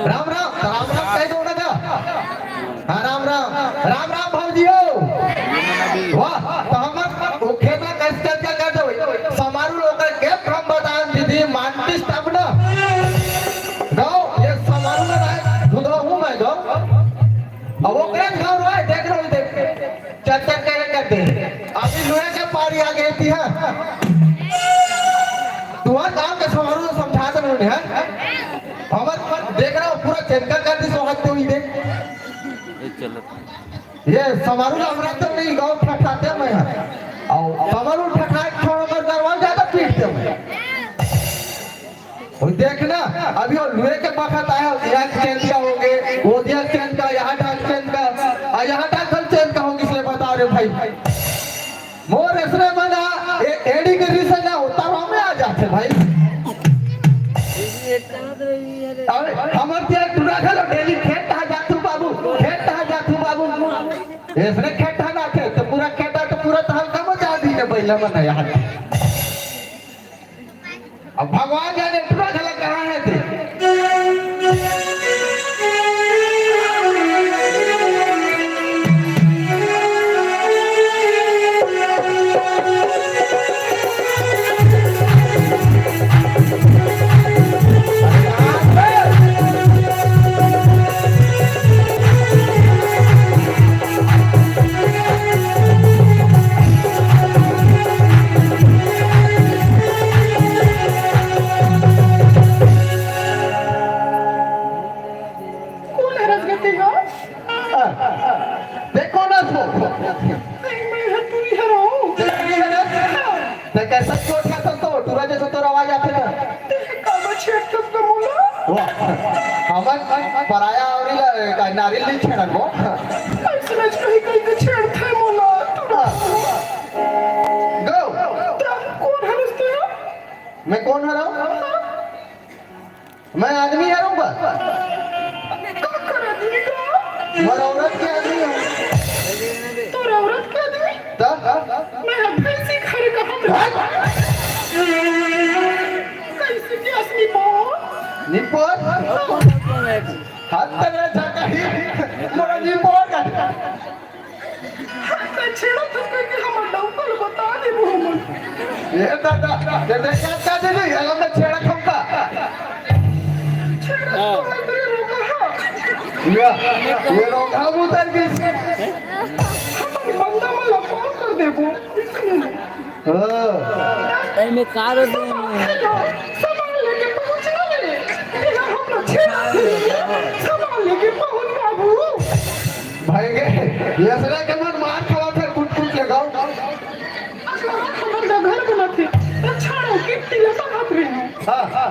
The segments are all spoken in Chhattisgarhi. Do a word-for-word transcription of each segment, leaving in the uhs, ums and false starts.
राम राम, राम राम कह दो ना गा। हाँ, राम राम, राम राम भौजी हो। वाह, तो हमर वो खेत ला कैसे चर्चा कर दो, समारू लोग के हम बताएं दीदी, मानतीस तब ना। गाँव, ये समारू में रहे, दूध हूँ मैं गाँव। अब वो कौन गाँव रहा है, देख रहा हूँ, देख। चर्चा करे करते हैं। अभी लोहे के पारी आ गई थी, हाँ। तुम्हारे गांव के समारू समझा दे उन्होंने, हाँ? हमर देख रहा हूँ, पूरा चेनका कर दी, सोहत तो ही दे। ये चलत। ये समारू हमरा तो नहीं, गाँव ठठाते मैं, हाँ। और समारू ठठाए छोड़ कर दरवाजा ज्यादा पीटते मैं। और देखना, अभी वो लोहे के बखत आया, यहाँ चेन का होंगे, वो दिया चेन का, यहाँ डाल चेन का, और यहाँ डाल कल चेन का होंगे, इसलिए बता रहे भाई। मोर इसने मना, ए-, एडी के रिस ना होता, हम में आ जाते भाई। अरे, हमर दिया टुरा घलो डेली खेत कहाँ जातू बाबू, खेत कहाँ जातू बाबू। इसने खेत ना थे, तो पूरा खेत तो पूरा तो हल्का मचा दी ने बैला मना यहाँ। अब भगवान जाने टुरा झलक कहाँ है थे। कौन हरस गति हो? देखो ना सो। नहीं, मैं हतुरी हराऊं। देखिए ना। ते कैसे चोट खाथस तो टूरा जैसे तोर आवाज आथे ना। काबर छेड़थस का मोला? वाह। हमन पराया औरी ला, का नारियल नहीं छेड़न वो। ऐसे नच कहीं कहीं के छेड़थे मोला। गो। तब कौन हरस तू? मैं कौन हराऊं? मैं आदमी हरऊं का? का कर आदमी का? मैं औरत के आदमी हूँ। तोर औरत के आदमी? तब? मैं भैंसी घर का हम। हट! कैसे के असली बो? निपोर? हाथ तगड़ा झाका ही। मोरा निपोर का। त छेड़ा तो कह के हमर डौकल बता देबो हमन। ए दादा, ते देख का दे दे, ये हमने छेड़ा खमका। छेड़ा तो अंदर रोका हा। या, ये रोका उतर गई। हमर बंदा मन ला कॉल कर देबो। हाँ। एमे का रे दे? संभाल लेके पहुंचना रे। ये हम लोग छेड़ा संभाल लेके पहुंच बाबू। भाई गे, यसरा के मन मार खावा थे, कुट कुट के गाँव। अगला हमर घर बना थे, तो छाड़ो के तिलक हाथ रहे हैं। हाँ, हाँ।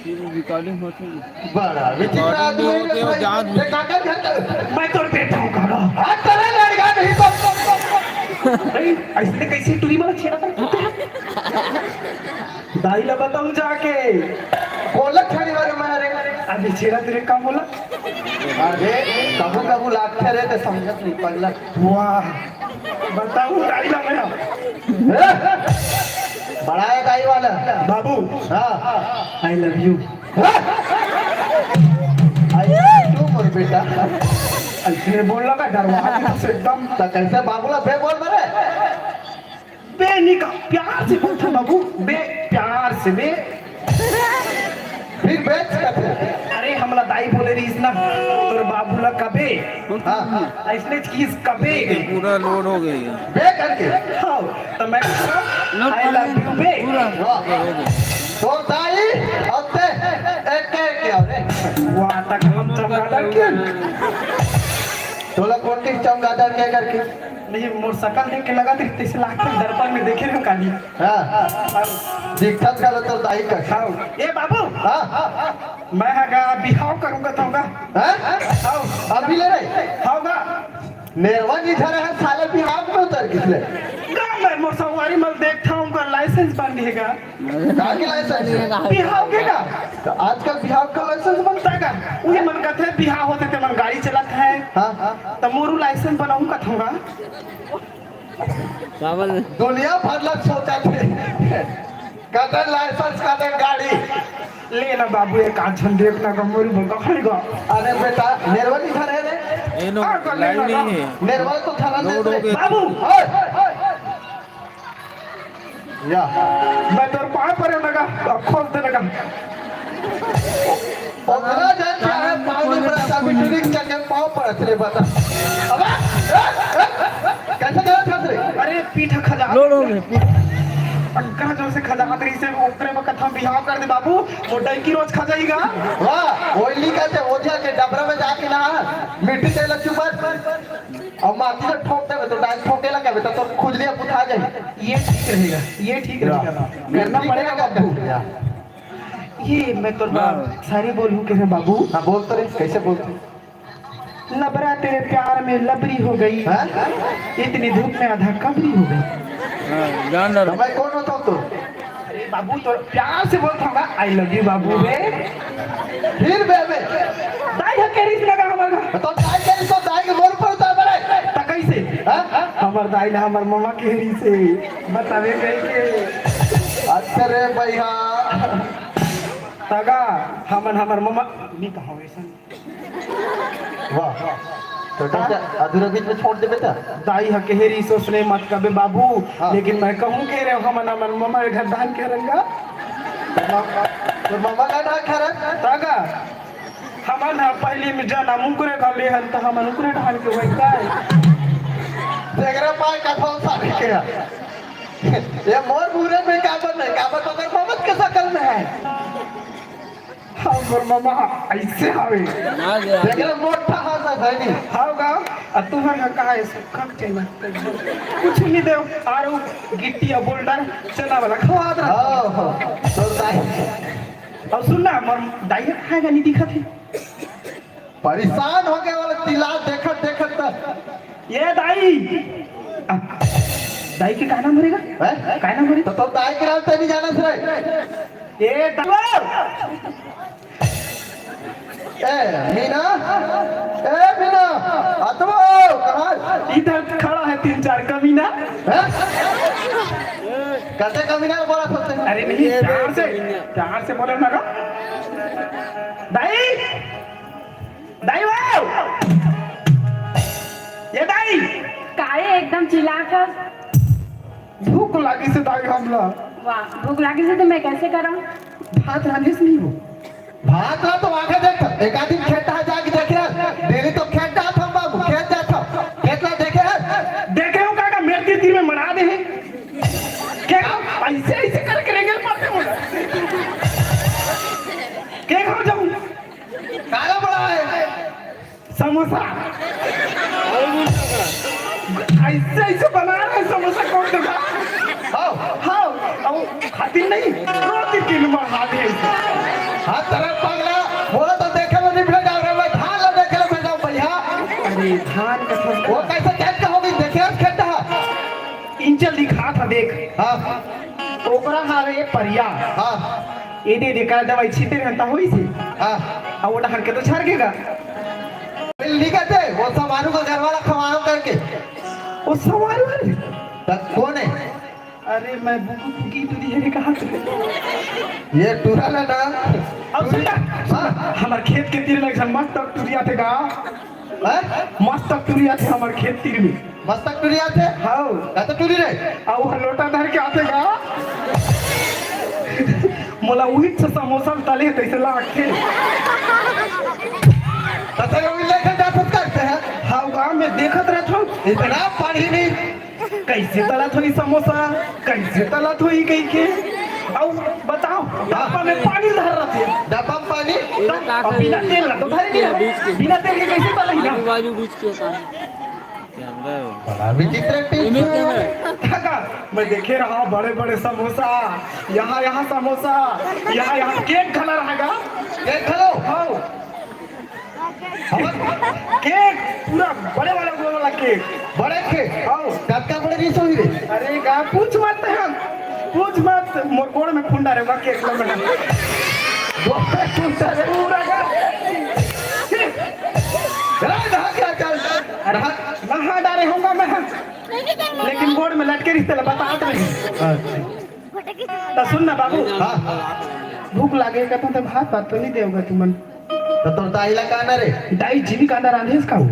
रिकॉर्डिंग होती है। बड़ा विचित्र आदमी है भाई। ये काका घर का मैं तोर बेटा हूँ, काका। हाँ, तेरा लड़का नहीं तो। भाई, ऐसे कैसे टूरी मार छेड़ा था? दाई ला बताऊं जाके। बोला छड़ी वाले मारे। अभी छेड़ा तेरे का बोला? अरे, कबू कबू लागथे रे, ते समझत नहीं पगला। वाह, बताऊं दाई ला मैं। ए, बड़ा है दाई वाला। बाबू, हाँ। I love you। हाँ। I love you मोर बेटा। ऐसे बोलना का डरवा दे तो एकदम। तो कैसे बाबूला बे बोल मरे? बे नहीं का, प्यार से बोलता बाबू, बे, प्यार से बे। फिर बे कथे। अरे हमला दाई बोले रहीस ना, तोर बाबू ला कबे। हाँ, हाँ। ऐसने चीज कबे। पूरा लोड हो गई है। बे करके। हाँ, तो मैं I love you बे। वाह। तोर दाई, अब ते, एक, एक, एक, वाह, तक हम चमगादड़ के। तोला कौन के चमगादड़ के करके? नहीं, मोर शकल देख के लगा थे, तैसे लागथे दर्पण में देखे रहे काली। हाँ। दिखत का तो दाई का। हाँ। ए बाबू। हाँ। मैं हा गा बिहाव करूंगा तो होगा। हाँ? हाँ। अभी ले रहे? होगा। नेरवा जी धरे है साले बिहाव में उतर किसले? गा मैं मोर संगवारी मल देखता हूँ का लाइसेंस बन रहेगा। का के लाइसेंस? बिहाव के का? तो आजकल बिहाव का लाइसेंस बनता है का? उही मन कहते हैं बिहाव होते ते मन गाड़ी चलाते हैं। हाँ। तो मोरू लाइसेंस बनाऊं का थोड़ा। का बोल? दुनिया भर लग सोचा थे। कतन लाइसेंस, कतन गाड़ी। ले ना बाबू, एक आध झन देख ना गा, मोर बंका खाएगा। अरे बेटा, नेरवा नहीं धरे रे। ए नो, आ, कर लाइव लेना नहीं गा। है। नेरवा तो थाना लोड दे हो दे। गया। बाबू, ओए, ओए, ओए। या। मैं तोर पाँव परे ना गा, अब खोल दे ना गा। ओकरा जान क्या है, पाँव में पड़ा था, बिटुरी के चक्कर पाँव पड़त रे, बता। अबे, ए, ए, ए, कैसे गलत हाथ रे? अरे, पीठ खजा। लो, लो, लो, पीठ। अक्का जोर से खजा हाथ रही से, ओकरे में कथा बिहाव कर दे बाबू, वो डंकी रोज खा जाएगा। वाह, ओइली कहते, ओझा के डबरा में जाके ना, मिट्टी तेल चुपत, और माटी से ठोक देवे, तो डांग ठोके लगे, तो, तो खुजलिया बुझा जाए। ये ठीक रहेगा, ये ठीक रहेगा। करना पड़ेगा बाबू। ये मैं तोर बात हाँ। सारी बोलूं के रे बाबू। हाँ, बोल तो रे, कैसे बोलते? लबरा तेरे प्यार में लबरी हो गई। हाँ? इतनी धूप में आधा कबरी हो गई। हाँ, जान रहा। मैं कौन होता हूँ तो? अरे बाबू, तो प्यार से बोलता हूँ, I love you बाबू बे। फिर बे, बे। दाई ह के रिस लगा हमारा। तो दाई के रिस तो दाई के मोर पर उतार बड़े। त कैसे? हाँ? हमर दाई ला हमर ममा के रिस से बतावे कह के। अच्छा रे भैया। तगा, हमन हमर ममा, नहीं कहो ऐसा। वाह। तो हाँ? कैसे अधूरा बीच में छोड़ देबे त? दाई ह कहे रही, सोचने मत कबे बाबू, हाँ। लेकिन मैं कहूँ कह रहे हो, हमन हमर ममा के घर धान के रंगा। तो ममा का ना खा रहा? तगा, हमन ह पहली में जना मुकरे का लेहन, तो हमन उकरे धान के वही का। तेरा पाए का फल सारे के है। ये मोर भूरे में काबर नहीं, काबर तो अगर ममत के शकल में है। हमर ममा ऐसे हवे। ना गया। देख ले, मोटा हाथ है, सही नहीं। हाव गा, आ तुहर का का है, सुखा के चाहिए। कुछ नहीं देव, आरू गिट्टी या बोल्डर, चना वाला खवा दे। हाँ, हाँ। तो दाई। अब सुन ना, मोर दाई खाएगा नहीं दिखा थे। परेशान हो गए वाला तिला देखत, देखत त। ये दाई। आ, दाई के का नाम हरे गा? हैं? का नाम हरे? तो, तो दाई के नाम ते नहीं जाना सर। ए, दाई। ए, मीना। ए, मीना। अतवा, कहाँ? इधर खड़ा है तीन चार कमीना। हैं? कैसे कमीना बोला सोचते हैं? अरे नहीं, प्यार से, प्यार से बोलो ना गा। दाई। दाई वो! ये दाई! काहे एकदम चिल्लाथस? भूख लागिस हे दाई हमला। वाह, भूख लागिस हे तो मैं कैसे करम? भात रांधेस नहीं हो। भात ला तो आगे देख, एक आदमी खेत हा जाके देखे, डेली तो खेत जात हम बाबू, खेत जात हम, खेत ला देखे। देखे हो काका, मेरे तीर में मना दे है। क्या ऐसे, ऐसे करके रेंगल मारते हो? क्या घर जाऊँ? काला बड़ा है। समोसा। ऐसे, ऐसे बना रहे हैं समोसा, कौन देखा? हाँ। हाँ, अब खाती नहीं, रोटी के लिए बढ़ा दे। हाँ, तेरा पगला, बोला तो देखे में नहीं भेजा रहा, मैं धान ला देखे ला भेजा भैया। अरे, धान का समोसा। वो कैसे खेत का हो गई, देखे उस खेत का? इंचल दिखा था, देख। हाँ। ओकरा हावे परिया। हाँ। एदे दे का दवाई छीटे रहता होई से। हाँ। अब वो डहर के तो झर गेगा। लिखा थे, वो समारू का घर वाला खवाओ करके। वो समारू है? तब कौन है? अरे, मैं बुकु बुकी टूरी है, कहाँ से? ये टूरा ना ना। अब सुन ना, हाँ। हमार खेत के तीर में एक झन मस्त टूरी आथे गा। हैं? मस्त टूरी आथे हमार खेत तीर में। मस्त टूरी आथे? हाँ। का तो टूरी रे? आ, वो लोटा धर के आथे गा। मोला उही से समोसा तले तैसे लागथे। तो तेरे उही लेके जात करते हैं? हाँ, गाँव में देखत रहत हूँ। इतना पानी नहीं। कैसे तलत होई समोसा, कैसे तलत होई कही के। अउ बताओ, डब्बा में पानी धर रखे। डब्बा में पानी? अब बिना तेल ला तो धर दिया। बिना तेल के कैसे तलई ना? आजू बाजू बीच के काम। बड़ा विचित्र टीम है। काका, मैं देखे रहा बड़े बड़े समोसा, यहाँ यहाँ समोसा, यहाँ यहाँ केक घला रहेगा। केक घलो? हाँ। केक पूरा बड़े वाला, गोल वाला केक। बड़े केक? हाँ। कतका बड़े रिस होही रे? अरे गा, पूछ मत हम। पूछ मत। मोर गोड़ में फुंडा रे, बा केक ला बना। गोड़ में फुंडा रे, पूरा गा। चला, नहा के आ, चल। अरे, नहा डारे होगा मैं। लेकिन गोड़ में लटके रिस तेला बतात नहीं। अच्छा। त सुन ना बाबू, हाँ। भूख लागे का तो भात पात तो नहीं देवगा तुमन। त तोर दाई ला काना रे? दाई जिमी कांदा रांधेस का हो?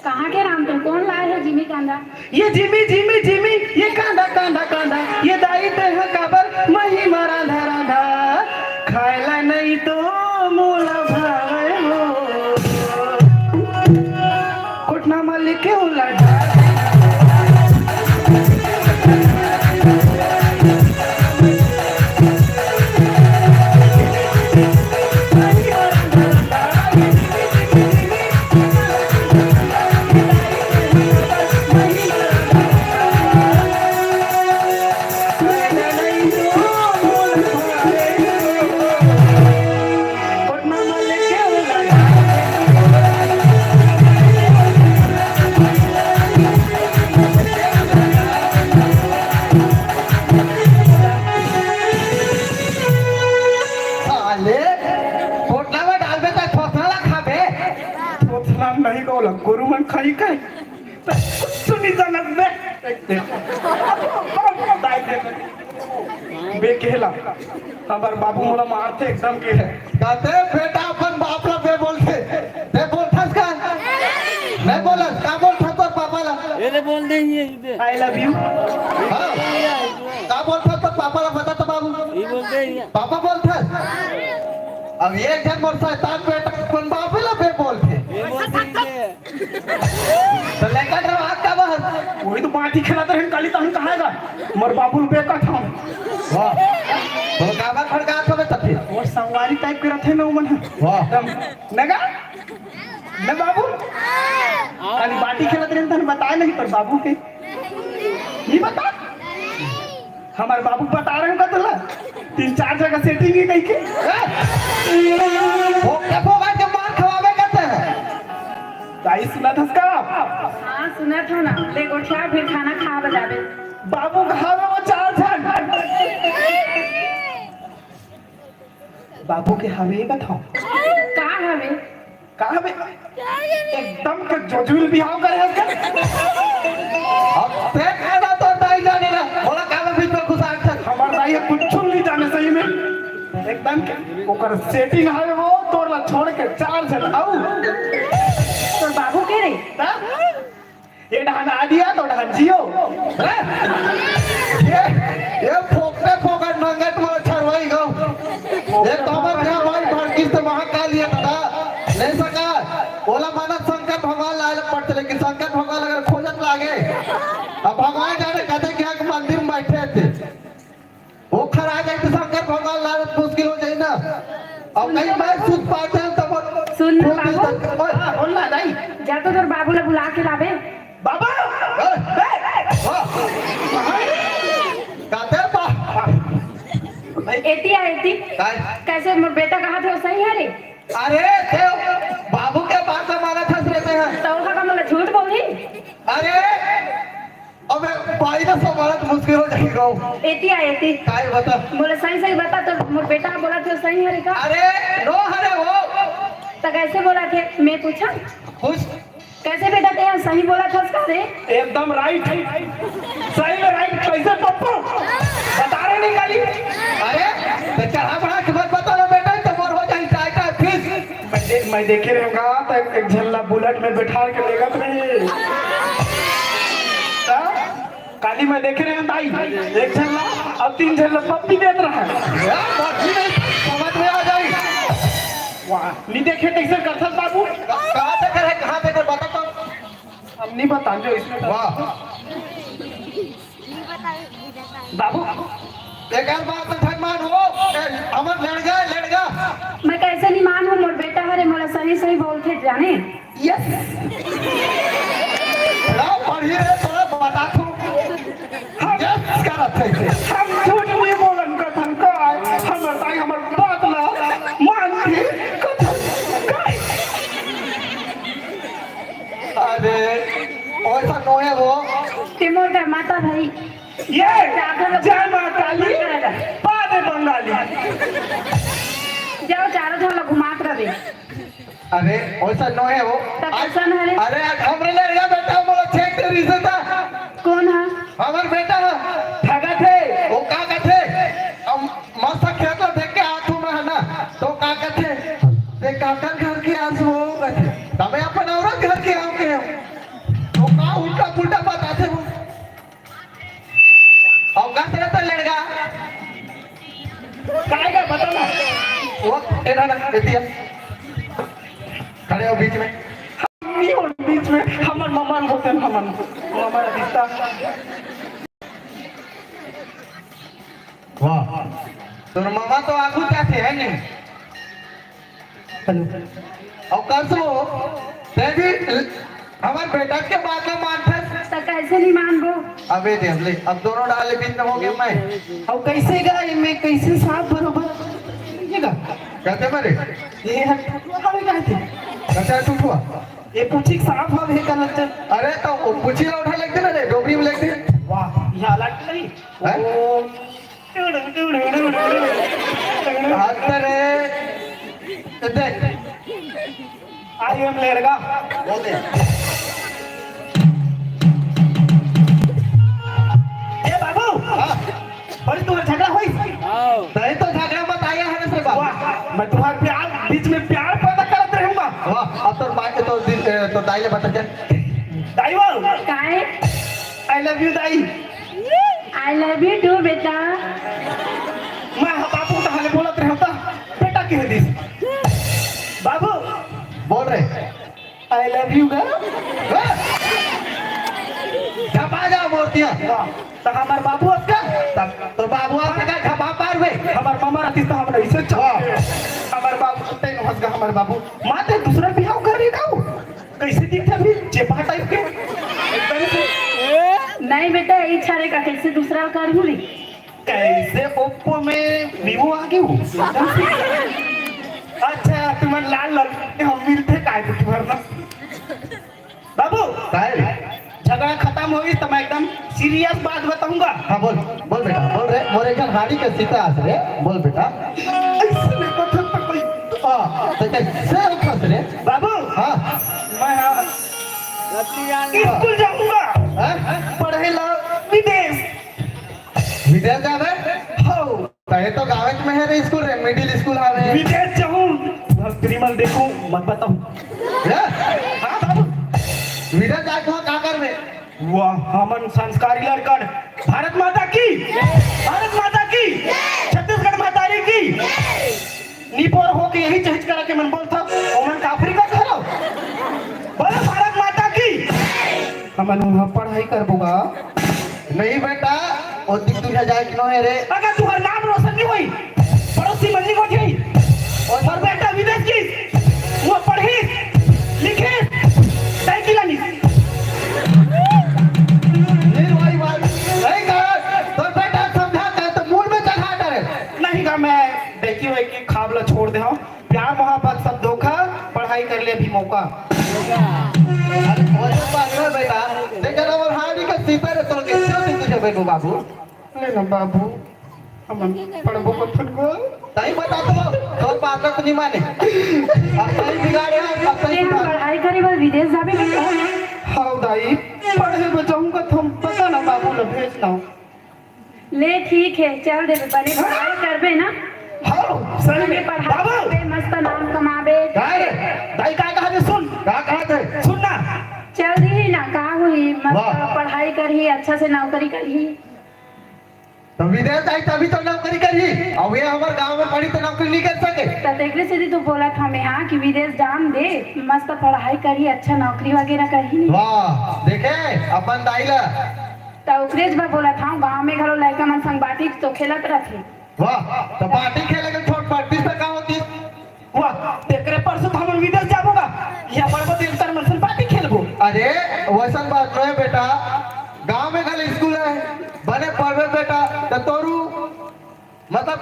कहाँ के रांधते? कौन लाए है जिमी कांदा? ये जिमी, जिमी, जिमी, ये कांदा, कांदा, कांदा, ये दाई ते ह काबर मही मा रांधा, रांधा, खाए ला नहीं तो मोला भावे हो। कोटना मा लेके उला साले, पोटला में डालबे त थोथना ला खाबे। थोथना नहीं को लग, गुरु मन खाई खाई। कुछ नहीं जानत बे। दाई दे। बे केला। हमर बाबू मोला मारथे एकदम के। कहते बेटा अपन बाप ला बे बोलथे। बे बोलथस का? नहीं बोलस। का बोलथस तोर पापा ला? ये ले बोल दे, ये दे। I love you। हाँ। का बोलथस तोर पापा ला बता तो बाबू। ये बोल दे, ये। पापा बोलथस? अब एक झन मोर शैतान बेटा अपन बाप ला बे बोलथे। ये बोल दे, ये दे। तो लइका डरवात का बा? वही तो बाटी खेलत रहे काली, तहन कहाँ गा? मोर बाबू रुपया का था। वाह। तो काबर भड़कात हवे त फिर? मोर संगवारी टाइप के रथे ना उमन। वाह। एकदम। नगा? न बाबू? काली बाटी खेलत रहे, तहन बताए नहीं, पर बाबू के। नहीं बता? हमर बाबू बता रहे हो का तोला? तीन चार जगह सेटिंग ही कही के। ए? फोकट फोकट के मार खवावे करते हैं। दाई सुनत हस का? हाँ, सुनत हो ना। ले गोठिया, फिर खाना खा बजाबे। बाबू खावे वो चार झन। बाबू के हवे बताओ। का हवे? का बे? एकदम के जोजविल बिहाव करे हस का? अब ते कहना तो दाई जाने ना। बोला का बे बीच में घुसा के? हमर दाई कुछ नहीं जाने सही में। एकदम के ओकर सेटिंग हावे हो, तोर ला छोड़ के चार झन आऊ। तोर बाबू के रे? हाँ? ये डहान आ दिया तो डहान जियो। हैं? ये, ये फोकटे फोकट नंगट मोर छरवाई गो। ये तमर घर भाई भड़किस तो महाकाल ये दादा। नहीं सका। ओला मानत शंकर भगवान लाए पड़ते, लेकिन शंकर भगवान अगर खोजत लागे, अब भगवान जाने कहते क्या कि मंदिर में बैठे थे। ओखर आ जाए तो शंकर भगवान लानत मुश्किल हो जाए ना। अब नहीं मैं सुत पाते हैं तब सुन ना खूब बाबू। इज्जत कर-, ओए, हाँ, बोल ना दाई। जा तो तोर बाबू ला बुला के लाबे। बाबा! ए, ए, वाह। कहते बा-, एती आ, एती। काय? कैसे मोर बेटा कहा थे, सही है रे? अरे, ते बाबू के बात मानत हस रे ते हैं। तो ओखा का मोला झूठ बोली? अरे, अबे, बाई ला संभालत मुश्किल हो जाही गो। एती आ, एती। काय बता? मोला सही सही बता, तो मोर बेटा बोलत हे सही हरे का? अरे, नो हरे वो। त कैसे बोलत हे? मैं पूछा? पूछ। कैसे बेटा ते सही बोलत हस का रे? एकदम राइट। सही में राइट। कैसे पप्पू? बता रहे नहीं गाली। अरे, तो चढ़ा बढ़ा के मत बता लो बेटा, तो मोर हो जाही टाइट टाइट फिस। मैं दे-, मैं देखे रहेंव का, तो एक, एक झन ला बुलेट में बैठार के लेगत रही। हाँ? काली मैं देखे रहेंव दाई, एक झन ला, अब तीन झन ला पप्पी देत रहा। यार, बात ही नहीं, समझ में आ जाए। वाह, नहीं देखे कैसे करथस बाबू? कहाँ देखे रहे, कहाँ देखे, बता तो। हम नहीं बताएंगे इसमें। वाह। बाबू, एकर बात में ठग मान हो, ए, हमर लड़गा, लड़गा। मैं कैसे नहीं मानहूँ, मोर बेटा हरे, मोला सही सही बोलथे जाने। यस। ना पढ़ी रे, तोरा बता तू। हम यस करत है। हम झूठ नहीं बोलन कथन का, हम बताई हमर बात ला मान के कथन का। अरे, ओइसा नोहे वो। ते मोर घर माता भाई। ये, जाकर जय माँ काली, पादे बंगाली। जाओ, चारों झन ला घुमात रहे। अरे, ओइसा नोहे वो। त कैसन हरे? अरे, आज हमरे लड़का बेटा मोला छेक दे रिसे था। कौन है? हमर बेटा है। ठगा थे। वो का कथे? के आंसू हो गए थे। तबे अपन औरत घर के आके हो। तो का उल्टा पुल्टा बताथे वो। अउ का से तो लड़का। काय का बता ना। वो एना ना, एतिया। खड़े हो बीच में। हम नहीं हो बीच में, हमर ममन होते हैं, हमन। ममन दिखता। वाह। तोर ममा तो आगू जाथे, है नहीं? हेलो। अउ कसो, ते भी हमर बेटा के बात ला मानथस। त कैसे नहीं मानबो? अबे देख ले, अब दोनों डाले बिंद हो गए मैं। अउ कैसे गा, ये मैं कैसे साफ बरोबर? ये गा। कहते मरे? ये है, हवे कहते। अच्छा, टूटुआ। ये पूछी साफ हवे का लगता। अरे, तो वो पूछी ला उठा लगते ना रे, डोबरी में लगते। वाह, ये अलग नहीं। हैं? ओम। हाथ रे। देख। I am लेड़गा। बोल दे। ए बाबू। हाँ। बड़ी तुम्हार झगड़ा होई? तय तो झगड़ा मत आया है रे बाबू। वाह, मैं तुम्हार प्यार, बीच में प्यार पैदा करत रहूंगा। वाह, अब तो बात तो दिल, ए, तो दाई ले बता चल। दाई वो। काय? I love you दाई। I love you too बेटा। मैं ह बाबू त हाले बोलत रहे होता, बेटा कह दिस। बाबू। बोल रे। I love you गा। हाँ। झपा जा मोतिया। हाँ, त हमर बाबू अस का? तब तो बाबू अस का झपा पार बे। हमर ममा रहतिस त हमर ऐसे चल। हाँ। हमर बाबू तेन हंस गा हमर बाबू। माँ ते दूसरा बिहाव कर रही था। कैसे दिखता भी चेपा टाइप के? एकदम से। नहीं बेटा, यही छाड़े का कैसे दूसरा कर हूँ रे? कैसे ओप्पो में वीवो आ गए हो? अच्छा, तुम्हार लाल लाल, हम मिलते काय तो तुम्हार ना। बाबू, काय रे? झगड़ा खत्म होई तो मैं एकदम सीरियस बात बताऊंगा। हाँ, बोल, बोल बेटा, बोल रे, मोर एक झन हाड़ी के सीता आस रे, बोल बेटा। ऐसे नहीं बता तो कोई। हाँ, तो कैसे उठस रे? बाबू, हाँ। मैं हाँ, स्कूल जाऊंगा। हाँ? पढ़े ला विदेश। विदेश जाबे? हाँ। त ये तो गाँव में है रे स्कूल रे, मिडिल स्कूल हवे। विदेश जाऊं, वहाँ प्रिमल देखूं, मत बताऊं। हाँ बाबू। विदेश जाके वहाँ का करबे? वाह, हमन संस्कारी लड़कन। भारत माता की, भारत माता की, छत्तीसगढ़ महतारी की। निपोर होके यही चहिच करा के मन बोलता, ओमन का अफ्रीका घलो। बोलो भारत माता की। हमन उहाँ पढ़ाई करबो गा। नहीं बेटा, ओ दिन दुनिया जाए के नोहे रे। अगर तुहर नाम रोशन नहीं होई, पड़ोसी मन नहीं होई। और बेटा विदेश की, वो पढ़ी, लिखी, साइकिल आनी। नहीं भाई बात, नहीं कर, तो बेटा समझा कर तो मूड में चढ़ा करे। नहीं गा, मैं देखी हुई कि खाब ला छोड़ दे हूँ। प्यार मोहब्बत सब धोखा, पढ़ाई कर ले अभी मौका। अरे, वही बात है बेटा, देख ना, वो हाड़ी का सीता रे, तो कैसे होती तुझे बेबू बाबू? ले ना बाबू, हम पढ़बो को थन को। तई बता तो, तोर बात तो नहीं माने। अब तई बिगाड़े, अब तई ते हम बिगाड़े। पढ़ाई करे बर विदेश जाबे बेटा। हाँ दाई, पढ़े बर जाऊंगा तो हम पता ना बाबू ला भेजना। ले ठीक है, चल देबे, बने पढ़ाई करबे ना। हाँ, सही बने में। पढ़ाई बाबू। करबे, मस्त नाम कमाबे। काय रे? दाई का कहा थे सुन। का कहा थे? सुन ना। चल दी ना, का हुई? मस्त वाह। पढ़ाई करही, अच्छा से नौकरी करही। तो विदेश जाई तभी तो नौकरी करही। अब ये हमर गांव में पढ़ी तो नौकरी नहीं कर सके। तो तेकरे से तो बोलत हमें हाँ कि विदेश जान दे, मस्त पढ़ाई करही, अच्छा नौकरी वगैरह करही नहीं। वाह, देखे अपन दाई ला। त ओकरेच बर बोलत हंव, गांव में घलो लइका मन संग बांटिस तो खेलत रथे। वाह, त बांटी खेले के छोट बांटिस त का होतिस? वाह, तेकरे परसों त हमन विदेश जाबो गा, इहां बड़-बड़ देवता मन संग बांटी खेलबो। अरे, वइसन बात नोहे बेटा, गांव में घलो स्कूल हे, बने पढ़बे बेटा, त तोरू मतलब,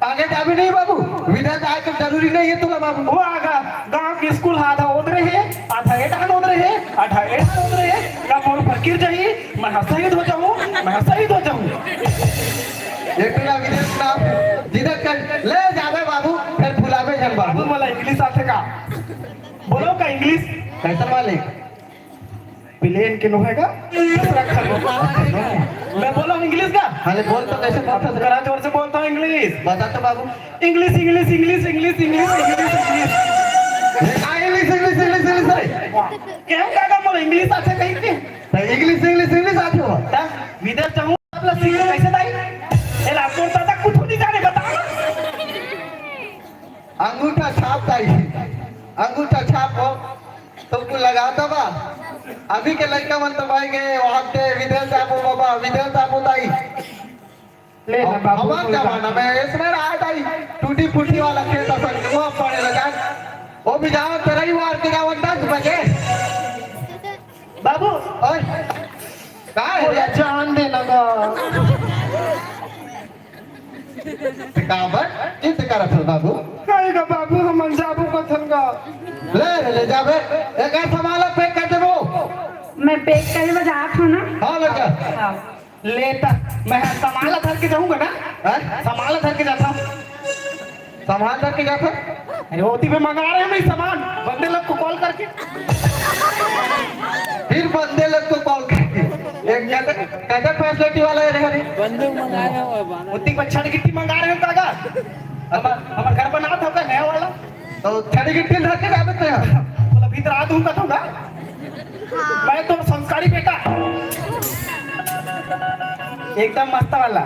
आगे जाबे नहीं बाबू, विदेश जाए के जरूरी नहीं है तुला बाबू। वो आगा, गांव के स्कूल आधा ओदरे हे, आधा ए डहन ओदरे हे, आधा ए डहन ओदरे हे, ना मोर फकीर जाही, मैं हा शहीद हो जाऊं, मैं हा शहीद हो जाऊं। ये तेरा विदेश ना, जिधर कर, ले जाबे बाबू, फिर भुलाबे जन बाबू। बाबू, मोला English आथे का? बोलो का English? कैसन वाले? प्लेन के नोहे गा, दूसरा खा लो। मैं बोला हूँ English का? हाँ, ले बोल तो, कैसे बोलता है? करा जोर से बोलता हूँ English। बता तो बाबू। English, English, English, English, English, English, English। ये का English, English, English, English है? केहू का का मोला English आथे कहिके? त English, English, English आथे हो। त विदेश जाहूं, मतलब सीख कैसे दाई? ए लाखोर दादा कुछ नहीं जाने, बता। अंगूठा छाप दाई, अंगूठा छाप हो, तुमको लगाता बा। अभी के लड़का मन तो भाई गए वहां पे, विदेश जाबो बाबा, विदेश जाबो दाई। ले ना अब बाबू, हमार कोई जमाना बात में ऐसने रहा दाई, टूटी फूटी वाला खेत असन के वो पड़े लगा। वो भी जाओ तो रविवार के जाओ दस बजे। बाबू, ओए, का है वो रे? जान देना का। ते काबर? चिंता करत हो बाबू? काहे का बाबू, हमन जाबो कथन का। ले रे, ले जाबे। एक सामान पैक कर देबो। मैं पैक करे बर जात हूँ ना। हाँ, लड़का। हाँ। ले त, मैं ह सामान ला धर के जाहूंगा ना। हैं? सामान ला धर के जाता हूँ। सामान धर के जाता? अरे, ओती में मंगा रहे हैं मैं सामान, बंदे लोग को कॉल करके। फिर बंदे लोग को कॉल करके। एक गजब, गजब फैसिलिटी वाला है रे, हरी। बंदूक मंगाए हो, बाना। ओती में छड़ गिट्टी मंगा रहे हो काका। हमार, हमार घर बना था का नया वाला। तो छड़ी गिट्टी धर के जाबे ते। बोला, "भीतर आ दूं का तू ना?" मैं तो संस्कारी बेटा। एकदम मस्त वाला।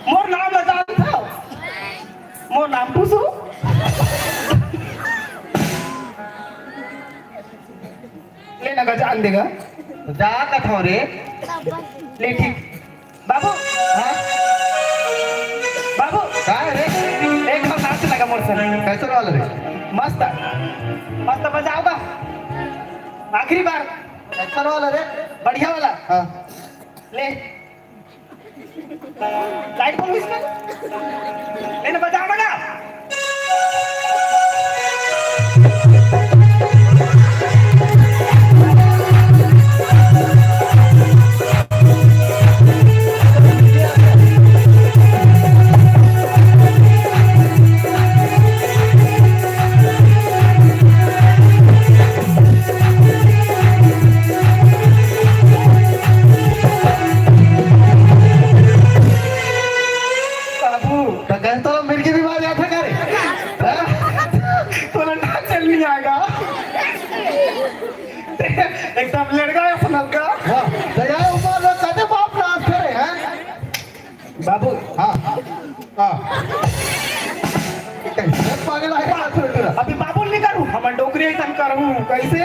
मोर नाम ला जानत हव? मोर नाम टूसू। ले ना गजान देगा। जा कथव रे। ले ठीक। बाबू। हाँ? बाबू। का है रे? एक बार नाच लगा मोर से। कैसन वाला रे? मस्त। मस्त बजाओगा? आखिरी बार। कैसन वाला रे? बढ़िया वाला। हाँ। ले। लाइट बंद इसका। ले ना, बजा, बजा। बाबू, त कहे तो मिर्गी भी मार जाता करे। तो लंडा चल नहीं आएगा। एकदम लड़का है सुनल का। हाँ, दया ऊपर लोग कहते बाप नाश करे, हैं? बाबू। हाँ, हाँ। कैसे पागल है बात सुन रहा? अभी बाबू नहीं करूँ, हम डोकरी एकदम करूँ। कैसे?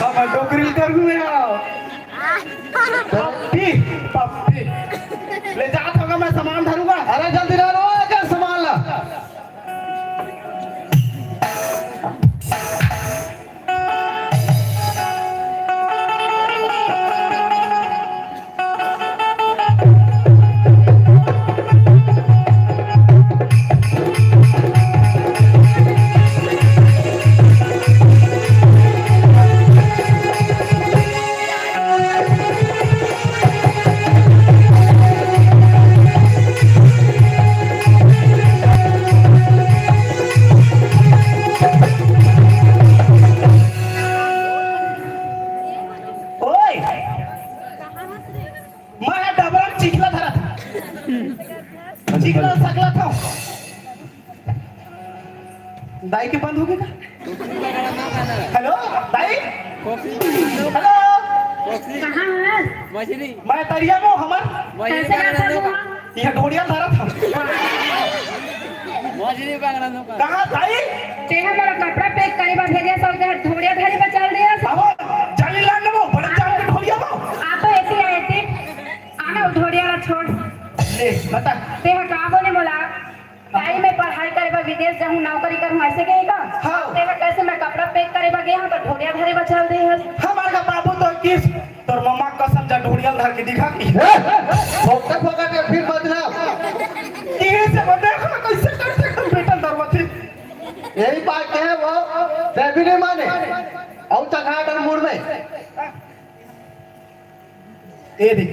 हम डोकरी करूँ यार। पप्पी, पप्पी। ले जात होगा, मैं सामान धरूंगा। अरे जल्दी ला लो, आके सामान ला। ओए, मैं डबरा चिखला धरा था, चिखला सकला था। दाई के बंद हो गया। हेलो, दाई। हेलो। कहाँ है? मछली। मैं तरिया में हूँ, हमार। मछली कैसे पकड़ा रहता दो। हूँ? यह ढोड़िया धरा था। मछली पकड़ा दो का? कहाँ दाई? ते हमारा कपड़ा पैक करे बा भेजे, सब जगह ढोड़िया धरे बा चल दिया। अब जल्दी लान वो, बड़ा जान के ढोड़िया वो। आ तो ऐसी है, ऐसी। आना वो ढोड़िया ला छोड़। ले, बता। ते हा का बोले मोला? ताई, मैं पढ़ाई करे बर विदेश जाहूँ, नौकरी करूँ, ऐसे कहे का? हाँ। तेरा कैसे मैं कपड़ा पैक करे बर गया हूँ, तो ढोड़िया धरे बर चल दे हस। हमार का बाबू तो किस तोर मम्मा कसम जा ढोड़िया धर के दिखा की। ए, फोकट फोकट के फिर बदनाम। ये से बंदे को कैसे कर सकते बेटा दरवती? यही बात है वो, ते भी नहीं माने। और चघाट और मुड़ में। ए देख,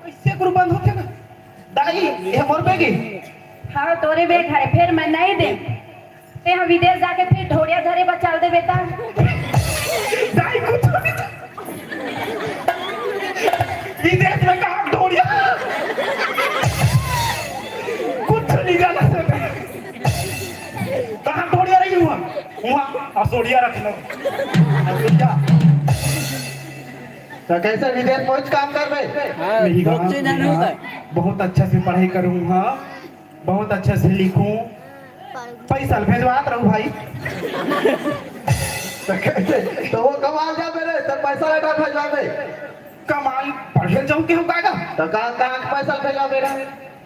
कैसे गुरु बंद होथे ना? दाई, ये मोर बेग हे। हाँ, तोरे बेग हरे, फिर मैं नहीं दे। ते हम विदेश जाके फिर ढोड़िया धरे बर चल देबे ता। दाई, कुछ नहीं। विदेश में कहाँ ढोड़िया? कुछ नहीं जाना से। कहाँ ढोड़िया रही हुआ? हुआ सोडिया रख लो। तो कैसे विदेश पहुंच काम करबे? हाँ, नहीं, बहुत हाँ, चीज है ना हाँ, होता है। बहुत अच्छा से पढ़ाई करूंगा, बहुत अच्छा से लिखूं, पैसा भेजवात रहू भाई। तो कैसे? तो वो कमाल जा मेरे, तो पैसा लेटा भेजवा दे। कमाल पढ़े जाऊं के हो कायदा? तो कहाँ, कहाँ के पैसा भेजवा मेरा?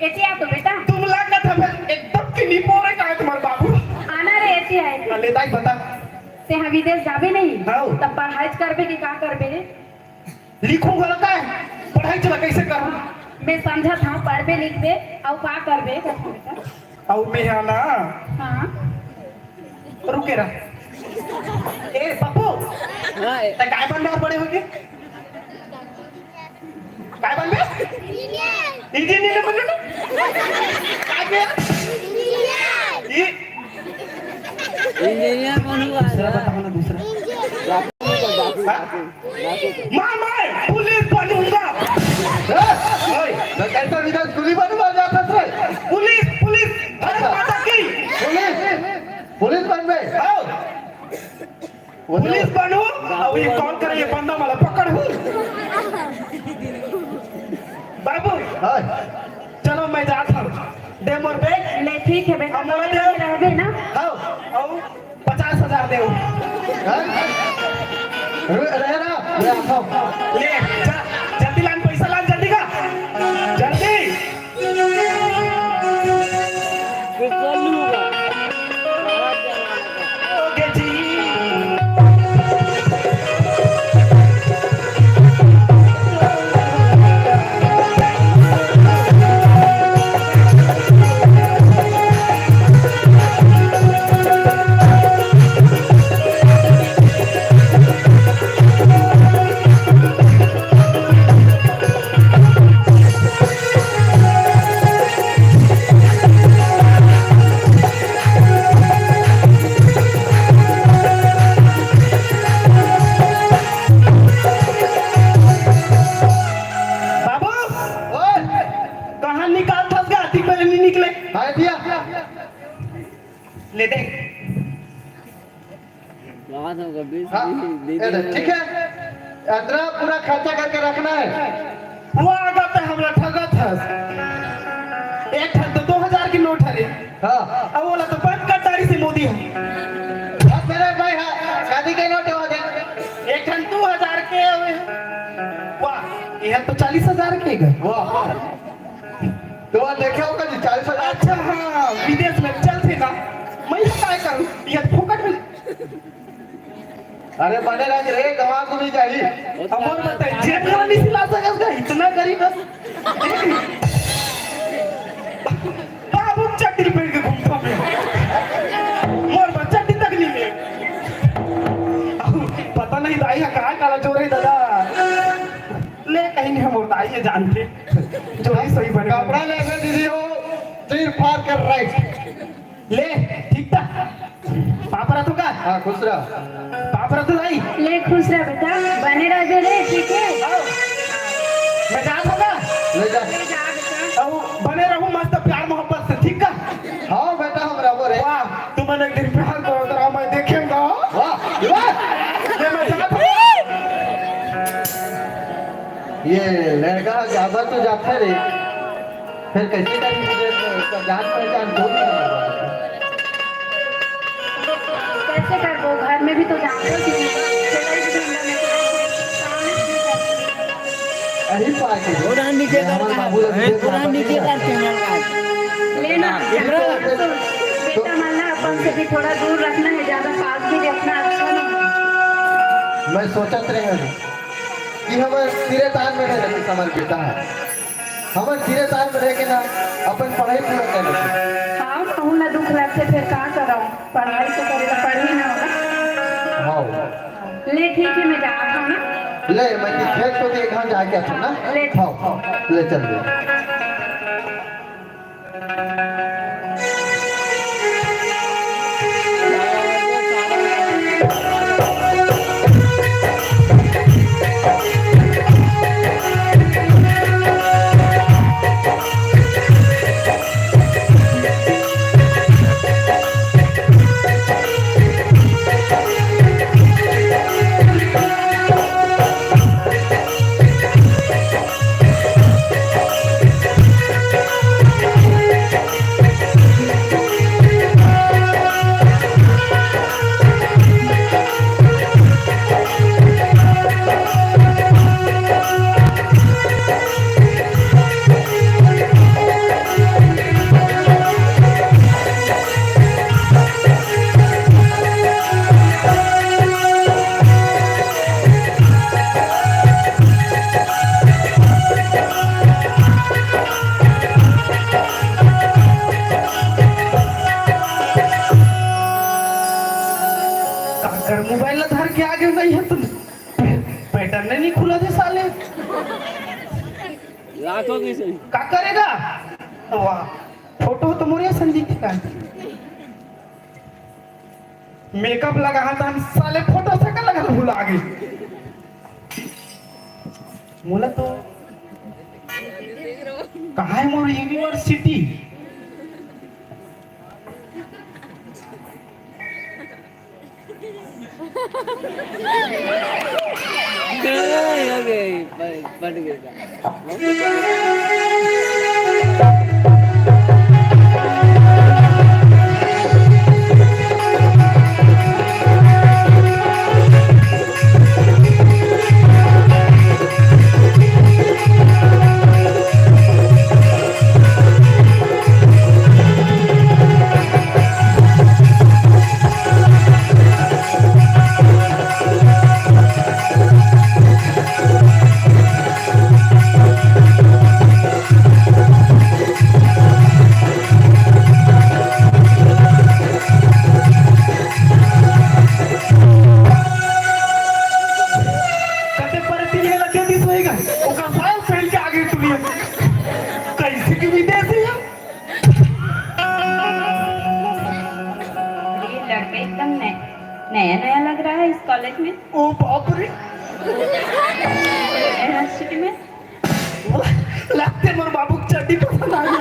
एती आ तो बेटा। तुम लागत है एकदम की निपोरे का है तुम्हारे बाबू। आना रे, एती आए। ले दाई बता। ते हाँ विदेश जाबे नहीं? हाँ। तब पढ़ाई करबे कि का करबे रे? लिखूं गलत है, पढ़ाई चला कैसे करूं? मैं समझत हाँ, पढ़बे लिखबे, अउ का करबे? अउ मैं हा ना। हाँ। रुके रह। ए पप्पू, हाँ, ए- ते काय बनबे बड़े होके? काय बनबे? इंजीनियर बनबे ना? काय बे? इंजीनियर। ई इंजीनियर बनूंगा। दूसरा बताओ ना, दूसरा। हाँ? माँ, मैं पुलिस बनूंगा। ए, ओए, तो कैसा विदेश पुलिस बनूंगा जाता है? पुलिस, पुलिस, भारत माता की। पुलिस, पुलिस बनबे? हाँ। पुलिस बनू, अउ ये कौन करे, ये बंदा वाला पकड़ हूँ। बाबू, हाँ। चलो मैं जात हूँ, दे मोर बैग। ले ठीक है बेटा, अब मोला दे। रहबे ना। हाँ, अउ पचास हजार दे। हाँ? रहे ना, ले आता हूँ। ले, जा, जल्दी लान, पैसा लान, जल्दी का, जल्दी। बाबू, ओए, कहाँ निकालथस गा? अतिक बेर नहीं निकले। हाँ, दिया। ले दे। बात हो गई, हाँ, दे, दे, ए दे, दे। ठीक है, इतना पूरा खर्चा करके रखना है। वो आगा पे हमला ठगत हस। एक ठन तो दो हजार की नोट हरे। हाँ। अब बोला तो बंद कर डारी से मोदी है। बस मेरे भाई, हाँ, शादी के नोट हो दे। एक ठन दो हजार के हवे। वाह, ये तो चालीस हजार के गए। वाह। तो वहाँ देखे होगा जी, चालीस हजार। अच्छा, हाँ, विदेश में चल थे ना, मैं ही काय करूँ, ये फोकट में। अरे बने रह रे, गवा को भी चाहिए। अब और बताए, जेब में नहीं सिला सका, इतना गरीब है। बाबू चड्डी पहन के घूमता मैं। मोर बस चड्डी तक नहीं है। अब पता नहीं दाई है कहाँ काला चोर है दादा। ले कहीं नहीं, हम और दाई ये जानते। जो ही सही बने। कपड़ा ले ले दीदी हो, तीर फाड़ कर राइट। ले, ठीक था। पापरा तो का? हाँ, खुश रह। पापरा तो दाई। ले, खुश रह बेटा, बने रह दे रे, ठीक है? आओ। मैं जात होगा? ले जा। ले जा बेटा। अब बने रहूं मस्त प्यार मोहब्बत से, ठीक का? हाँ बेटा, हम रहबो रे। वाह, तुमन एक दिन प्यार करो तो मैं देखेंगा। वाह, वाह। ले, मैं जात हूँ। ये लड़का ज्यादा तो जाता है रे। फिर कैसे करेंगे? तो जान पहचान दो नहीं है। कैसे करबो? घर में भी तो जानते हो कि नहीं। चलो, इस दिन में तो अरे पार्टी। थोड़ा नीचे ये कर, हमारे बाबू लोग अरे, नीचे थोड़ा कर नीचे दीजिए। कर, चैनल का। लेना। इमरान। बेटा मन ला अपन से भी थोड़ा दूर रखना है, ज्यादा पास भी रखना अच्छा नहीं है। मैं सोचत रहे हूँ कि हमर सिरे तान में नहीं रखी समर बेटा है। हमर सिरे तान में रह के ना अपन पढ़ाई पूरा कर लेते। हाँ, कहूँ ना दुख लगते, फिर का करम? पढ़ाई तो करे ला पड़ही ना होला। हाँ। ले ठीक है, मैं जात हूँ ना। ले, मैं खेत को देख, हाँ, जाके आता हूँ ना। ले। हाँ, हाँ, ले चल दे। काकर मोबाइल ला धर के आगे गई है तुम। पैटर्न नहीं खुला थे साले। लाखों की सही। का करेगा? वाह, फोटो तो मोरे संदीप का। मेकअप लगा था, हम साले फोटो से का लगा भुला गए। मोला तो कहाँ है मोर यूनिवर्सिटी? गए, गए, बन, बन गए। कते परती हे लगे दिस होएगा, ओकर साल पहन के आगे दुनिया। कैसे की विदेशी है? ये लड़का एकदम नया, नया नया लग रहा है इस कॉलेज में। ओ बाप रे। यूनिवर्सिटी में। लगते मोर बाबू के चड्डी पसंद आ गई।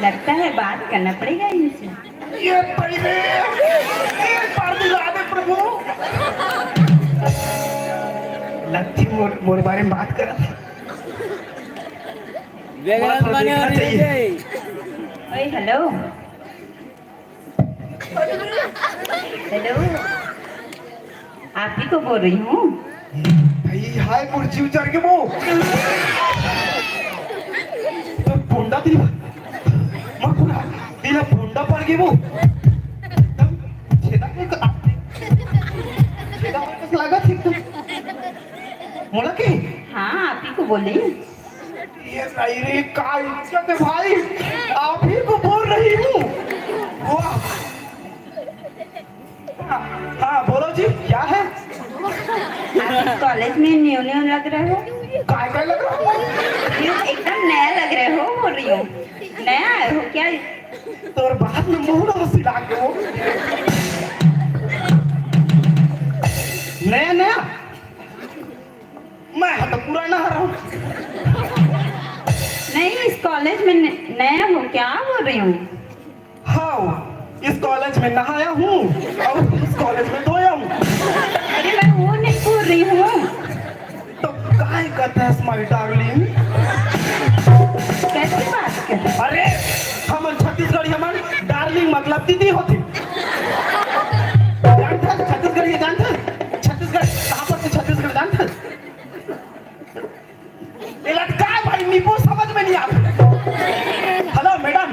लगता है बात करना पड़ेगा इनसे। ये पहले एक बार बुला दे प्रभु। लगती मोर, मोर बारे में बात कर। बेगरत बने और देखना चाहिए। ओए, हेलो। हेलो, आप ही को बोल रही हूँ। भाई, हाय मोर जीव चढ़ के वो। तो पोंडा दिल, मैं पूरा दिल पोंडा पड़ गई वो। एकदम छेदा के, छेदा के लागत एकदम। मोला के? हाँ, आप ही को बोली। ये नहीं रे, का इज्जत है भाई, आप ही को बोल रही हूँ। वाह। हाँ, हाँ, बोलो जी, क्या है? आप इस कॉलेज में न्यू न्यू लग रहे हो। काय काय लग रहा हूँ? न्यू, एकदम नया लग रहे हो, बोल रही हूँ। नया आए हो क्या? तोर बात में मुंह ना सिला के वो। नया नया। मैं तो पुराना हरा हूँ। नहीं, इस कॉलेज में न-, नया हो क्या, बोल रही हूँ। हाँ, इस कॉलेज में नहाया हूँ और इस कॉलेज में धोया हूँ। अरे, मैं वो नहीं बोल रही हूँ। तो काय कहते हैं, my darling? कैसे बात कर? अरे, हमन छत्तीसगढ़ी, हमन darling मतलब दीदी होती। जानते हैं छत्तीसगढ़ी, जानते हैं? छत्तीसगढ़, कहाँ पर से छत्तीसगढ़ जानते हैं? ये लटका है भाई, नींबू समझ में नहीं आता। Hello madam,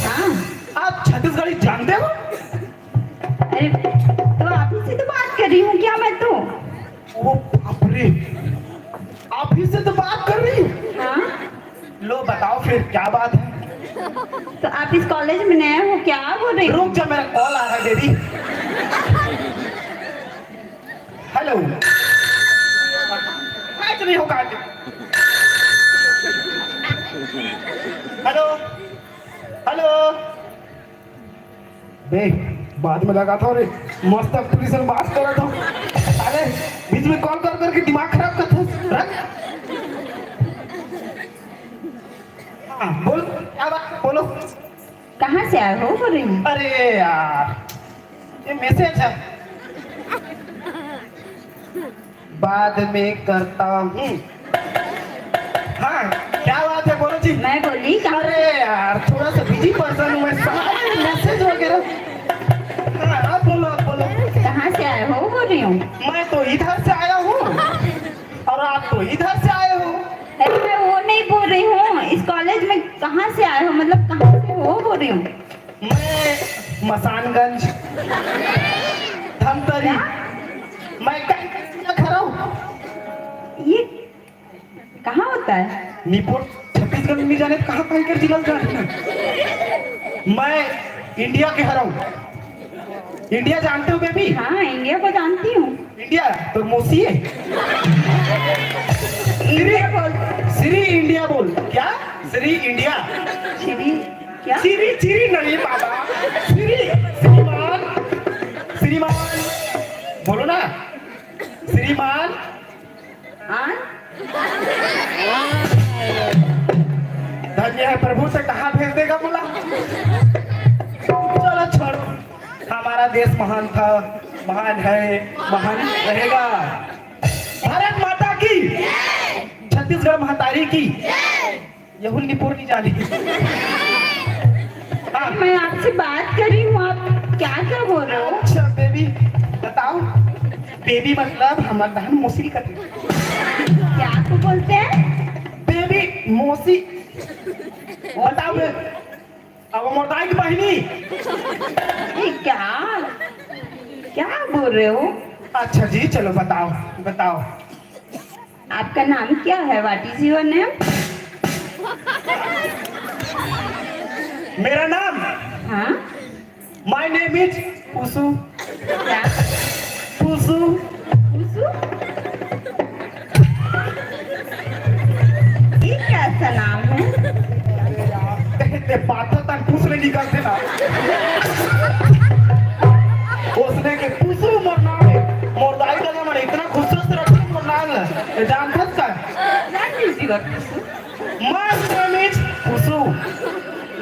हाँ। आप छत्तीसगढ़ी जानते हो? अरे, तो आप ही से तो बात कर रही हूँ क्या मैं तो? ओ बाप रे, आप ही से तो बात कर रही हूँ। हाँ। लो बताओ फिर क्या बात है? तो आप इस कॉलेज में नए हो क्या, बोल रही हूँ? रुक जा, मेरा कॉल आ रहा है बेबी। हेलो। आज नहीं होगा आज। Hello, hello. बे, बाद में लगा था रे, मस्त अपनी से बात कर रहा था। अरे, बीच में कॉल कर करके दिमाग खराब कर था। रख। हाँ, बोल, क्या बात, बोलो। कहाँ से आए हो, बोल रही हूँ। अरे यार, ये मैसेज है, बाद में करता हूँ। हाँ, क्या बात है, बोलो जी। मैं बोली, कहाँ अरे यार, थोड़ा सा बिजी पर्सन हूँ मैं, सारे मैसेज वगैरह। हाँ, आप बोलो, आप बोलो। कहाँ से आए हो, बोल रही हूँ। मैं तो इधर से आया हूँ और आप तो इधर से आए हो। अरे, मैं वो नहीं बोल रही हूँ, इस कॉलेज में कहाँ से आए हो, मतलब कहाँ से हो, बोल रही हूँ। मैं मसानगंज, धमतरी, क्या? मैं कहीं खड़ा हूँ। ये कहाँ होता है? निपोर, छत्तीसगढ़। नहीं जाने, कहाँ कहीं कर जिला जाने। मैं इंडिया के हरऊँ। इंडिया जानते हो बेबी? हाँ, इंडिया को जानती हूँ। इंडिया तो मौसी है। श्री, श्री इंडिया बोल। क्या? श्री इंडिया। श्री क्या? श्री, श्री नहीं बाबा। श्री, श्रीमान, श्रीमान, बोलो ना, श्रीमान। हाँ? धन्य है प्रभु, से कहाँ भेज देगा बोला। चलो छोड़ो, हमारा देश महान था, महान है, महान रहेगा। भारत माता की, छत्तीसगढ़ महतारी की। यहू निपुर नहीं जानी। हाँ। मैं आपसे बात कर रही हूँ, आप क्या क्या बोल रहे हो? अच्छा बेबी, बताओ। बेबी मतलब हमार बहन मौसी कथे। क्या को बोलते हैं? बेबी मौसी। बताओ बे-, अब मोर दाई की बहिनी। ये क्या, क्या बोल रहे हो? अच्छा जी, चलो बताओ, बताओ। आपका नाम क्या है? What is your name? मेरा नाम? हाँ। My name is पुसू। क्या? पुसू। पुसू? ये कैसा नाम है? ते पाथा तक पूछ ले निकलते ना। उसने के पुसू मोर नाम है। मोर दाई दादा मन इतना खुश से रखते मोर नाम है। ये जानथस का? What is your पुसू? My name is पुसू।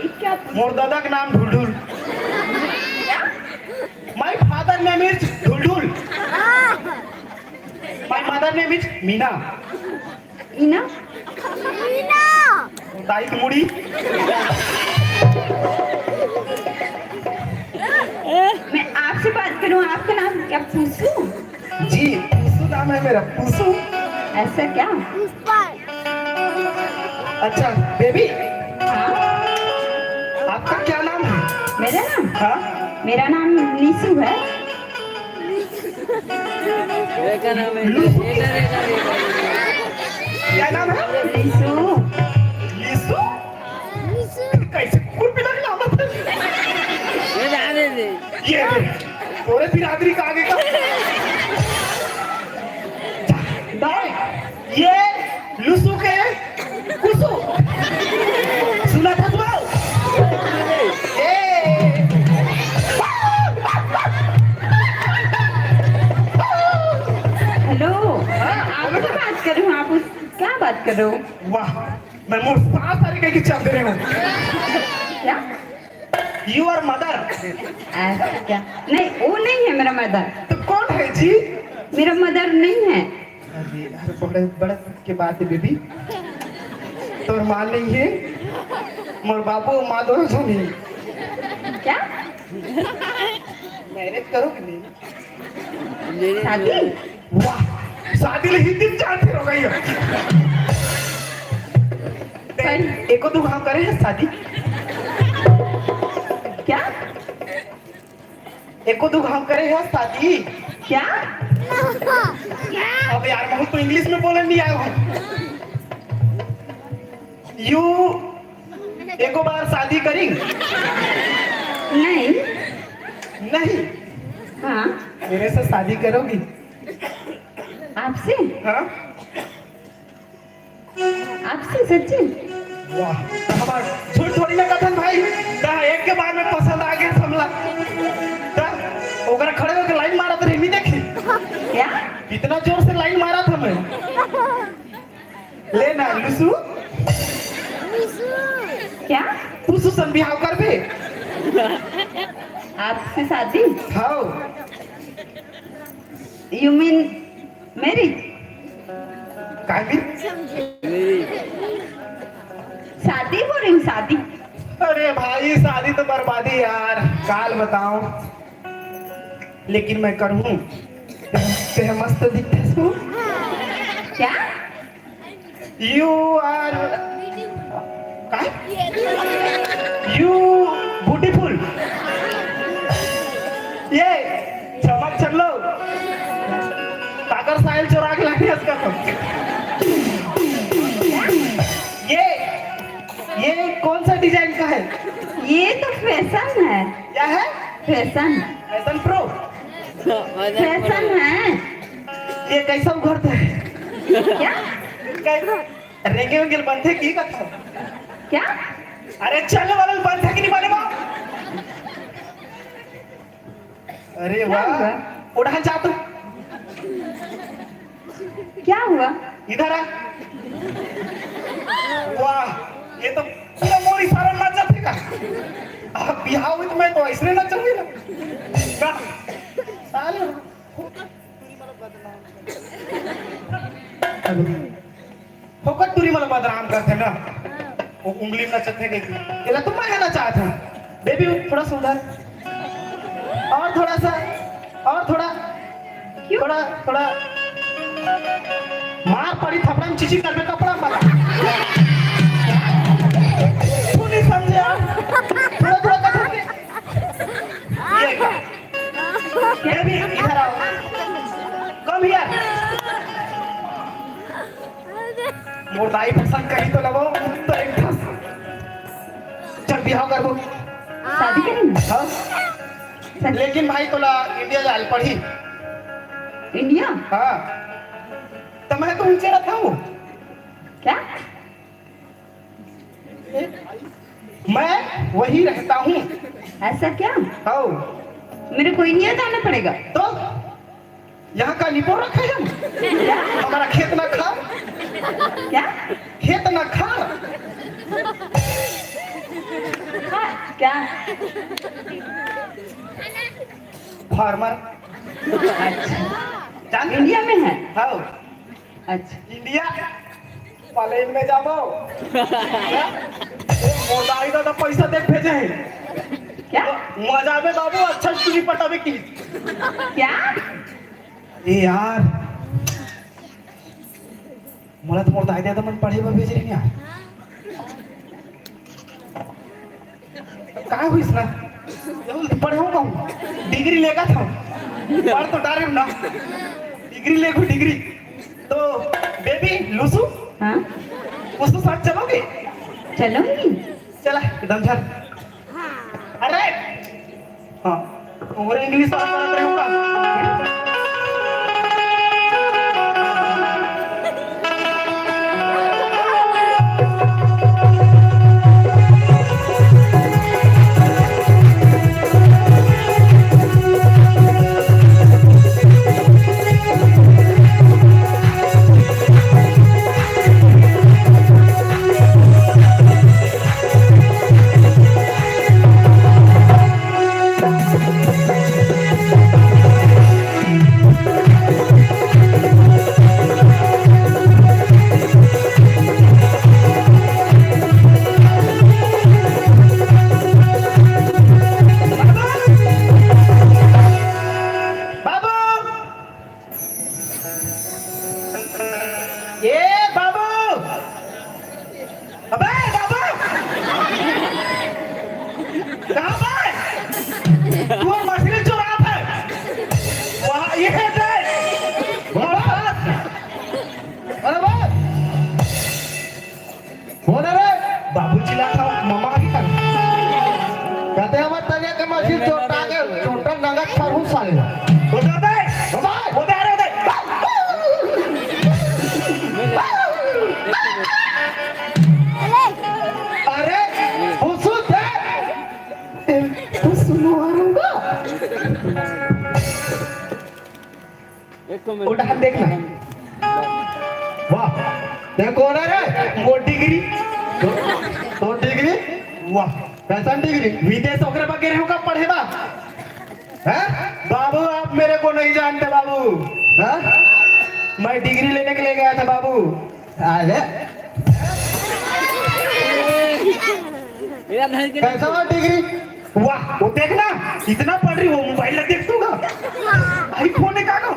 ये क्या पुसू? मोर दादा के नाम ढुलढुल। क्या? My father name is ढुलढुल। My mother name is Meena. Meena? Meena. दाई की मुड़ी। मैं आपसे बात करूं, आपका नाम क्या पुसू? जी, पुसू नाम है मेरा, पुसू। ऐसा क्या? अच्छा बेबी, हाँ? आपका क्या नाम है? मेरा नाम? हाँ? मेरा नाम निशु है। रेखा नाम है। लूसू। रेखा, रेखा, रेखा। क्या नाम है? लिसू। लिसू? कैसे कुल मिला के नाम है? ये जाने दे। ये दे। तोरे बिरादरी का आगे का। भाई, ये लुसू के कुसू। सुना था तू? ए। हेलो, हाँ, आपसे बात कर रही हूँ, आप उस, क्या बात कर रहे हो? वाह, मैं मोर सास सारी कह के चल दे रहे हूँ। क्या? You are mother। अच्छा, नहीं, वो नहीं है मेरा मदर। तो कौन है जी? मेरा मदर नहीं है। अरे यार, बड़े, बड़े दुख के बात है बेबी। तोर माँ नहीं है, मोर बाबू माँ दोनों झन है। क्या? मैरिज करो कि नहीं? शादी? वाह, शादी ले हिंदी में जानते हो गई हो। पर एको दू घाव करे है शादी? क्या? एको दू घाव करे है शादी? क्या? अब यार, बहुत तो इंग्लिश में बोले नहीं आए हो। You एको बार शादी करी? नहीं। नहीं? हाँ। मेरे से शादी करोगी? आपसे? हाँ। आपसे सच्ची? वाह, हमार झूठ थोड़ी ना कथन भाई। ता एक के बार में पसंद आ गया हमला। ता ओकरा खड़े होके लाइन मारत रही, नहीं देखी? क्या? कितना जोर से लाइन मारा था मैं। ले ना, लुसू। क्या? पुसू सन बिहाव करबे? आपसे शादी? हाँ। You mean marriage? काहे भी? शादी बोल रही हूँ, शादी। अरे भाई, शादी तो बर्बादी यार, काल बताओ, लेकिन मैं करूँ। ते मस्त दिखते हो। क्या? You are, काय? You beautiful। ये चमक चलो, काकर साहिल चोरा के लाने इसका तो। ये फैशन है। क्या है? फैशन। Fashion Prof. फैशन है। ये कैसा उघरता है? क्या? कैसा? रेंगे वेंगे ल बनथे कि कथव? क्या? अरे चलने वाला ल बनथे कि नहीं बने बा? अरे क्या वाह। हुआ? उड़ान जा तू। क्या हुआ? इधर आ। वाह, ये तो पूरा मोर इशारा नाचत हे का? अब बिहाव हुई तो मैं तो ऐसने नाचूंगी ना। ना। साले। फोकट टूरी मला बदनाम करथे ना। वो उंगली नचत हे कि एला तो मैं कहना चाहत हूँ। बेबी, थोड़ा सा उधर। और थोड़ा सा, और थोड़ा। क्यों? थोड़ा, थोड़ा। मार पड़ी थपड़ा में चिची करबे कपड़ा मत। तू नहीं समझे यार। थोड़ा, थोड़ा कथक के। ये क्या? बेबी, इधर आओ। Come here। मोर दाई पसंद करी तो लगो, तो एक ठस। चल बिहाव करबो। शादी करेंगे? हाँ। सच? लेकिन भाई तोला इंडिया जाए ल पड़ही। इंडिया? हाँ। तो मैं तो ऊंचे रहता हूँ। क्या? मैं वही रहता हूँ। ऐसा क्या? हाँ। मेरे को इंडिया जाना पड़ेगा। तो यहाँ का निपोर रखे हम? क्या? हमारा खेत ना खा। क्या? खेत ना खा। हाँ, क्या? फार्मर। अच्छा। जान इंडिया में है? हाँ। अच्छा। इंडिया प्लेन में जाबो। मोदाई दादा पैसा दे भेजे हे। क्या? मजा में बाबू अच्छा स्टोरी पटावे की। क्या? ए यार, मोला तो मोर दाई दादा मन पढ़े बर भेजे रहिन यार। काय होइस ना? पढ़े हो कहूँ, डिग्री लेगा था। पढ़ तो डारे ना, डिग्री लेगो डिग्री। तो बेबी लूसू, हाँ? उसके साथ चलोगे? चलूंगी। चला एकदम झर। अरे हाँ, और इंग्लिश बात कर रहे हो का? बाबू! ए बाबू! अबे बाबू! कहाँ पे? तू मछली चुरा है। वहाँ ये है। अरे बाबू! बोल रे, बाबू चिल्लात हव, ममा की कर। कहते हमर तरिया के मछली चोटा के, चोटा नंगत फरहू साले। बोल दे बे। बाबा। बोल दे, अरे दे। अरे, हुसू दे। हुसू नो आरूंगा। एक तो मिनट। उठा देख ना। वाह, ते कौन है रे? वो डिग्री। तो, तो डिग्री? वाह, कैसन डिग्री? विदेश ओकरे बा गे रहे हो का पढ़े बा? हैं? बाबू, आप मेरे को नहीं जानते बाबू। हैं? मैं डिग्री लेने के लिए गया था बाबू। अरे। मेरा नहीं के कैसा हुआ डिग्री? वाह, वो देख ना, इतना पढ़ रही, वो मोबाइल ला देख तू ना। iPhone है का ना?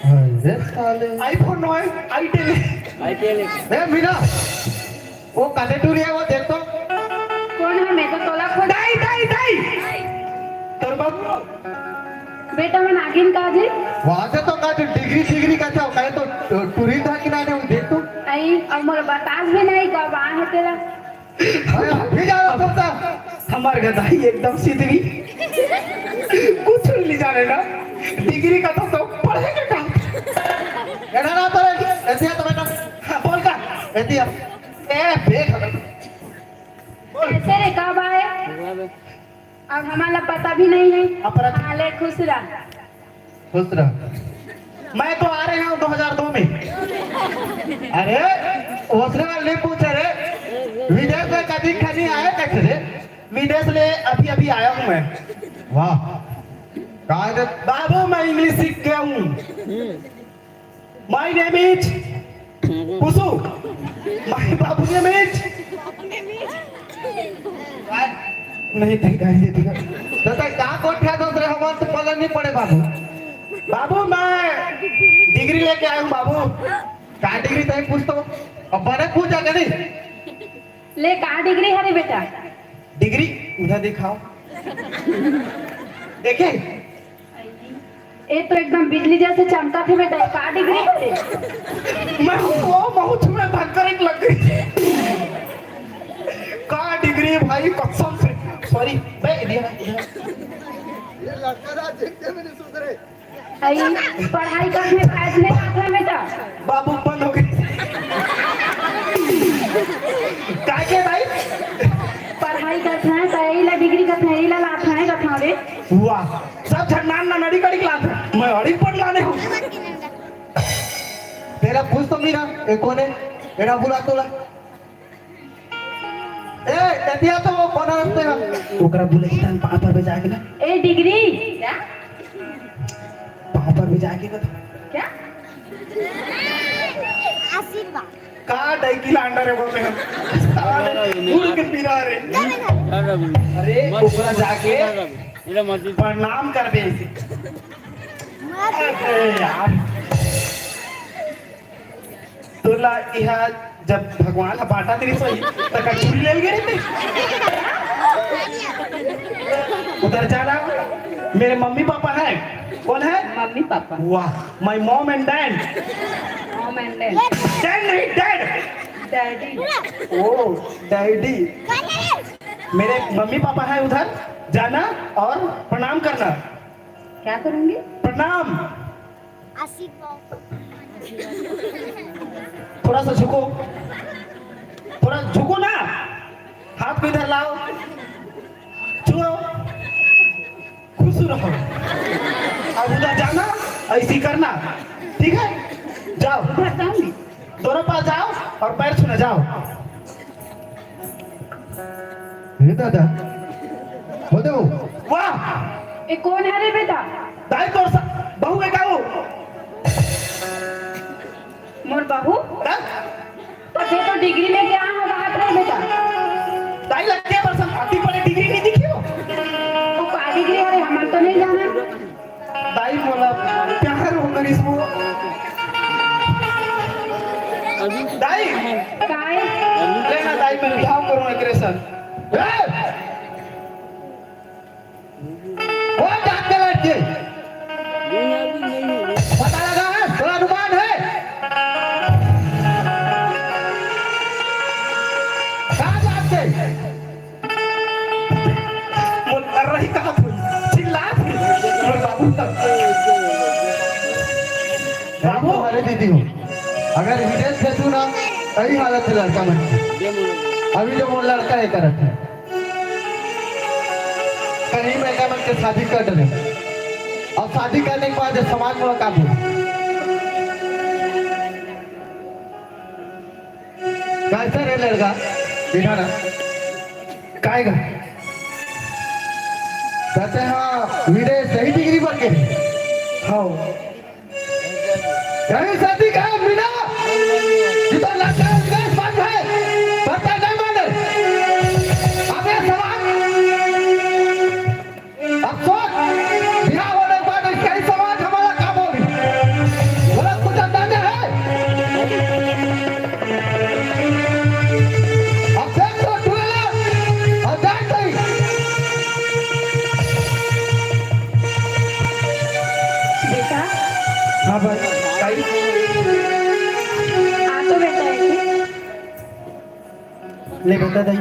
अरे साले। iPhone नो है, itel है। itel है। ए मीना, वो कते टूरी है, वो देख तो। कौन है? मैं तो तोला खोज। दाई, दाई, दाई। तोर बाबू। बेटा, मैं नागिन का जी। वहाँ से तो का जो डिग्री, डिग्री का क्या, कहे तो टूरी था कि ना, नहीं, देख तो। आई, अब मोर बतास भी नहीं, कब आ है तेरा? अरे, अभी जा रहा था। हम मर गदाई एकदम सीधी। कुछ नहीं जाने ना। डिग्री का तो, तो पढ़े के काम। एड़ा ना तो रे, ऐसे तो बेटा। हाँ, बोल का? ऐसे आ। ए, बेटा। बोल। कैसे रे, कब आए? अब हमारा पता भी नहीं है। अपराध। हाँ, ले, खुश रह। खुश रह। मैं तो आ रहे हूँ दो हज़ार दो में। अरे, उसने वाले नहीं पूछे रे। विदेश में कभी खनी आए कैसे रे? विदेश ले अभी अभी आया हूँ मैं। वाह। कहाँ के? बाबू, मैं इंग्लिश सीख गया हूँ। My name is Kusu. My बाबू name is। नहीं, नहीं, गाली दे दिया। तो तै का कोठा दोसरे हमार तो पलन नहीं पड़े बाबू। बाबू, मैं डिग्री लेके आया हूँ बाबू। का डिग्री तै पूछ तो? अब बने पूछ जा करी। ले, का डिग्री हरे बेटा? डिग्री उधर दिखाओ। देखे? ए तो एकदम बिजली जैसे चमका थे बेटा, का डिग्री हरे? मैं वो बहुत छुए धक्कर एक लग गई। का डिग्री भाई, कसम से। सॉरी, मैं इधर, इधर। ये लड़का ना देखते मैंने सुधरे। आई, पढ़ाई करने बैठने आता बेटा। बाबू बंद हो गए। का के भाई? पढ़ाई करत हैं, तो यही ला डिग्री करत हैं, यही ला लात हैं, करत हैं रे। वाह, सब झंडान ना नड़ी कड़ी लात हैं। मैं अड़ी पढ़ लाने हूँ। तेरा पूछ तो मेरा, ए कोने? एड़ा बुला तोला। ए, एतिया तो वो बनारस से हम। ओकरा बुले ही तन पापा पे जाके ना। ए, डिग्री। क्या? पापा पे जाके ना। क्या? आशीर्वाद। का डाइकी लांडा रे बोलते हैं। साले, उड़ के पिरा रे। अरे, ऊपर जाके प्रणाम कर दे इसे। अरे यार। तोला इहा जब भगवान ह बांटा तेरी सही, त का चूड़ी ले गे रहिते? उधर जाना, मेरे मम्मी पापा हैं। कौन है? Mummy papa. वाह, my mom and dad। Mom and dad। Dad नहीं, dad। Daddy। ओ, daddy। मेरे मम्मी पापा हैं उधर, जाना और प्रणाम करना। क्या करूंगी? प्रणाम। आशीर्वाद। थोड़ा सा झुको, थोड़ा झुको ना, हाथ को इधर लाओ, छुओ, खुश रहो। अब उधर जाना, ऐसी करना, ठीक है? जाओ, उधर जाऊंगी। दोनों पास जाओ और पैर छूना जाओ। हे दादा, हो दे वो। वाह! ए कोन हरे बेटा? दाई तोर सा-, बहू बेटा वो। मोर बहू? हाँ? तो ये तो डिग्री लेके आ हो बात रे बेटा। दाई लगते हैं बरसात, आती पड़े डिग्री नहीं दिखी हो? तो का डिग्री हरे, हमन तो नहीं जाना। दाई मोला प्यार हो करिस वो। दाई, काय? ले ना दाई, मैं बिहाव करूँ एकरे संग। ए! वो जात के लड़के। पता लगा है? थोड़ा अनुमान है? कहाँ जात के? मोर अरही कहाँ थोई? चिल्लात हे। मोर बाबू तक। बाबू। तुम्हारे दीदी हो। अगर विदेश भेजू ना, यही हालत है लड़का मन की। अभी जो मोर लड़का है करत है। कहीं मैं क्या मन के शादी कर डरे। और शादी करने के बाद ये समाज में का बोले? कैसा रे लड़का? बिठा ना। काय गा? कहते हाँ, विदेश सही डिग्री बन गए। हाँ। कहीं शादी का मीना? जितना लड़का विदेश बन है, पता नहीं माने। अबे सवाल। अब सोच, बिहाव होने के बाद इसका ही समाज हमारा काम होगी। बोला, कुछ अंदाजा है? अब देख तो, तू ले ला। और जान गई। बेटा। हाँ भाई। आ तो बेटा, ऐसे। ले बेटा, दाई।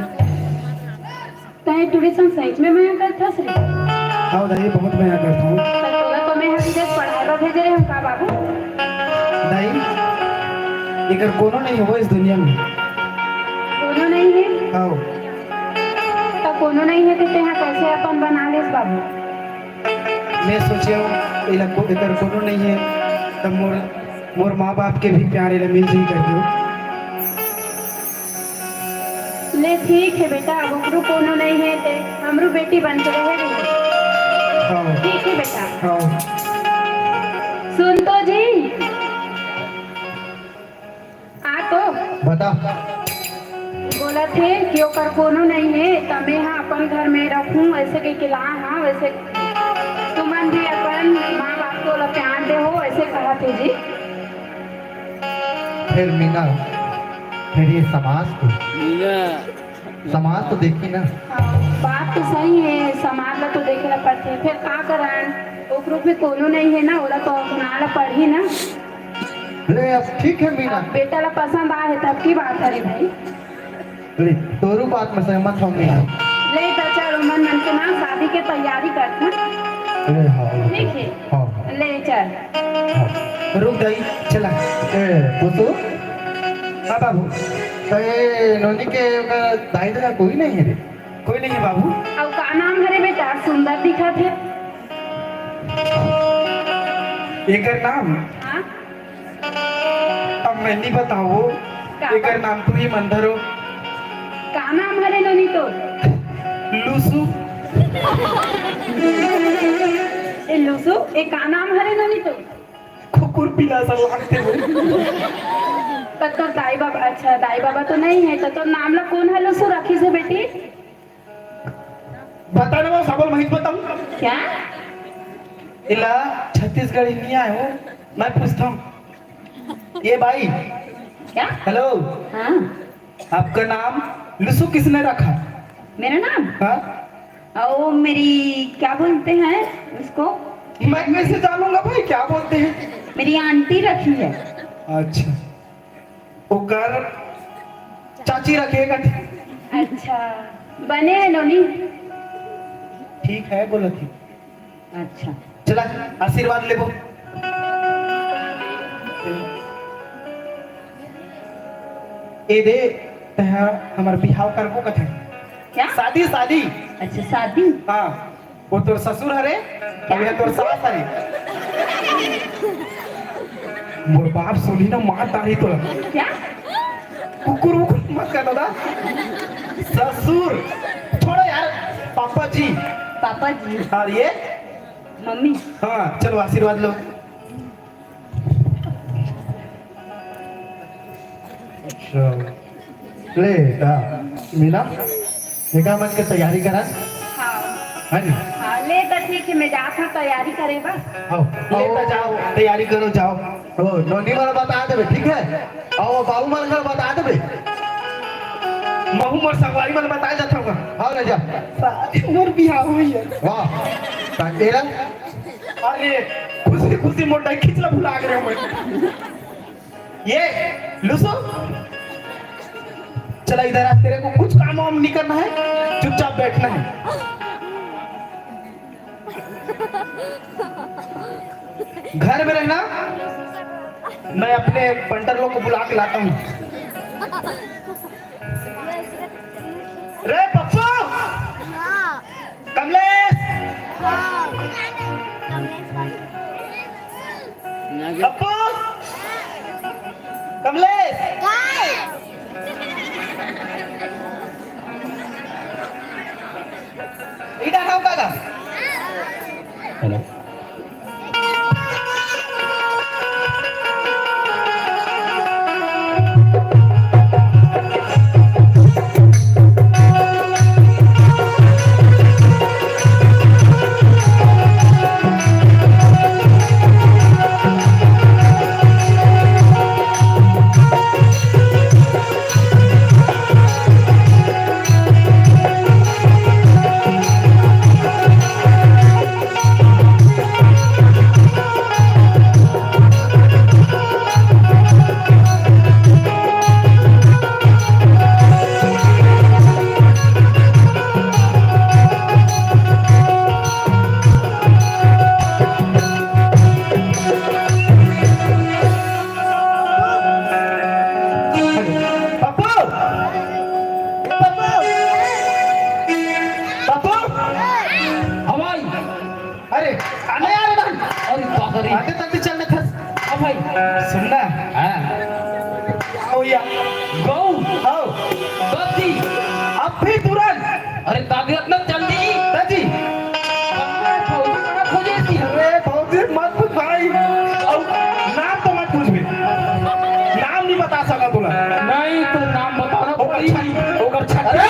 तैं तुमन सही में मया करथस रे? हव दाई, बहुत मया करथंव। त तोला तो मैं ह विदेश पढ़ाए बर भेजे रहेंव का बाबू? दाई, एकर कोनो नइ हे इस दुनिया में। कोनो नइ हे? हव। त कोनो नइ हे त तेहा कइसे अपन बना लेस बाबू? मैं सोचेंव, एला को-, एकर कोनो नइ हे, त मोर, मोर माँ बाप के भी प्यार एला मिल जाही कर देंव। ले ठीक हे बेटा, अब ओकरो कोनो नइ हे ते हमरो बेटी बन के रहे रही। हव। ठीक हे बेटा। हव। सुन तो जी, आ तो। बता। बोलत हे कि ओकर कोनो नइ हे, त मैं ह अपन घर में रखूं, अइसे कहिके लाए हंव। वइसे तुमन भी अपन माँ बाप के ओला प्यार देहू, अइसे कहत हे जी। फेर मीना, फेर ये समाज तो, मीना। समाज तो देखही ना। हाँ, बात तो सही हे, समाज ला तो देखे ला पड़थे। फेर का करन, ओकरो भी कोनो नइ हे ना, ओला तो अपना ला पड़ही ना। ले, अब ठीक हे मीना। अब बेटा ला पसंद आए हे तब की बात हे रे भाई। ले, तोरो बात में सहमत हंव मीना। ले त चल, ओमन मन के ना शादी के तैयारी करथन। ले, हाँ, ठीक हे। हाँ। ले चल। हाँ। रुक दाई, चला। ए, पुतू। हाँ बाबू। त ए नोनी के ओकर दाई ददा कोई नइ हे रे? कोई नइ हे बाबू। अउ का नाम हरे बेटा? सुंदर दिखत हे। एकर नाम? हाँ। अब मैं नइ बतावंव, का? एकर नाम तुही मन धरो। का नाम हरे नोनी तोर? लुसु। ए लुसु, ए का नाम हरे नोनी तोर? कुकुर पिला सा लागथे वो। त तोर दाई बाबा, अच्छा, दाई बाबा तो नइ हे, त तोर नाम ला कोन ह लुसु रखिस हे बेटी? बता ना वो, सबल महित बताऊं। क्या? एला छत्तीसगढ़ी नइ आए हो, मैं पूछता हूँ। ये भाई। क्या? हेलो। हाँ। आपका नाम लुसु किसने रखा? मेरा नाम? हाँ। ओ, मेरी क्या बोलते हैं उसको? मैं कैसे जानूंगा भाई क्या बोलते हैं? मेरी आंटी रखी है। अच्छा। ओकर चाची रखे हे कथे। अच्छा, बने हे नोनी? ठीक हे, बोलत हे। अच्छा। चला, आशीर्वाद लेबो। ए दे, तेहा हमर बिहाव करबो कथे। क्या? शादी, शादी। अच्छा, शादी। हाँ। वो तोर ससुर हरे, अउ ये तोर सास हरे। मोर बाप सुनही ना, मार डारही तोला। क्या? कुकुर उकुर मत कर दादा। ससुर, छोड़ो यार। पापा जी। पापा जी। अउ ये? मम्मी। हाँ, चलो आशीर्वाद लो। अच्छा। ले, ता, मीना, बेटा मन के तैयारी करा। हाँ। है ना? हाँ, ले, त ठीक हे, मैं जात हंव तैयारी करे बर। आओ, ले, आओ। त जाओ, तैयारी करो, जाओ। ओ, नोनी मन बता देबे, ठीक हे? अउ बाबू मन ला बता देबे। महू मोर संगवारी मन बता जात हंव। आओ ना, जा। सारे मोर बिहाव होई हे। वाह। ता, एला? अरे, खुशी खुशी मोर डाई खींच ला भुला गे रहेंव मैं। ये, लुसु, चला इधर आ, तेरे को कुछ काम वाम नहीं करना है, चुपचाप बैठना है। घर में रहना, मैं अपने पंटर लोग को बुला के लाता हूँ। रे पप्पू, हाँ। कमलेश, हाँ। पप्पू, कमलेश, काय? इधर आओ काका। हेलो। अरे यार, ना। अरे बाप रे। आते तक चल रहे थे। अब भाई। सुनना। हाँ। भैया। गौ। हाँ। गद्दी। अब भी तुरंत। अरे दादी, इतना जल्दी? दादी। अरे भौजी, कहाँ खोजे थी? अरे भौजी, मत पूछ भाई। और नाम तो मत पूछ भी। नाम नहीं बता सका तुला। नहीं, तो नाम बताना ओकर पड़ी। छठ-, ओकर छठ-, अरे,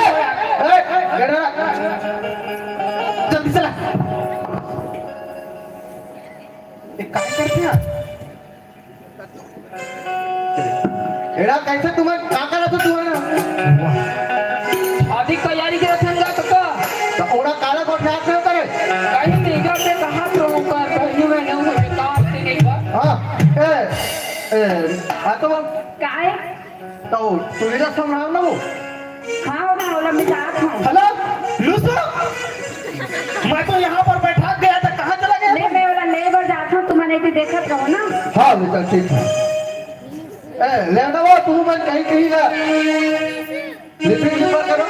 ए, ए, बेटा। जल्दी चला। एक काम करते हैं। एड़ा कैसे तुमन का करत हो तुमन? शादी तैयारी के रखन जात का? तो ओड़ा काला गोठियात नहीं करे? कहीं नहीं जाते, कहाँ से होकर, कहीं में नहीं होते, काम से नहीं बा। हाँ, ए, ए, आ तो वो काय? तो तुझे समझाओ ना वो। हाँ, ओला, ओला, मैं जात हूँ। हेलो, लूसो, मैं तो यहाँ पर बैठा गया था, कहाँ चला गया ले, था? मैं ओला ले बर जात हूँ, तुमन एती देखत रहो ना। हाँ बेटा, ठीक है। ए, ले ना वो, तू मन कहीं, कहीं ना। लिपिक लिपा करो।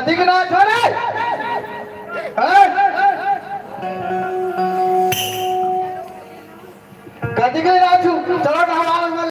ठीक ना छोरे।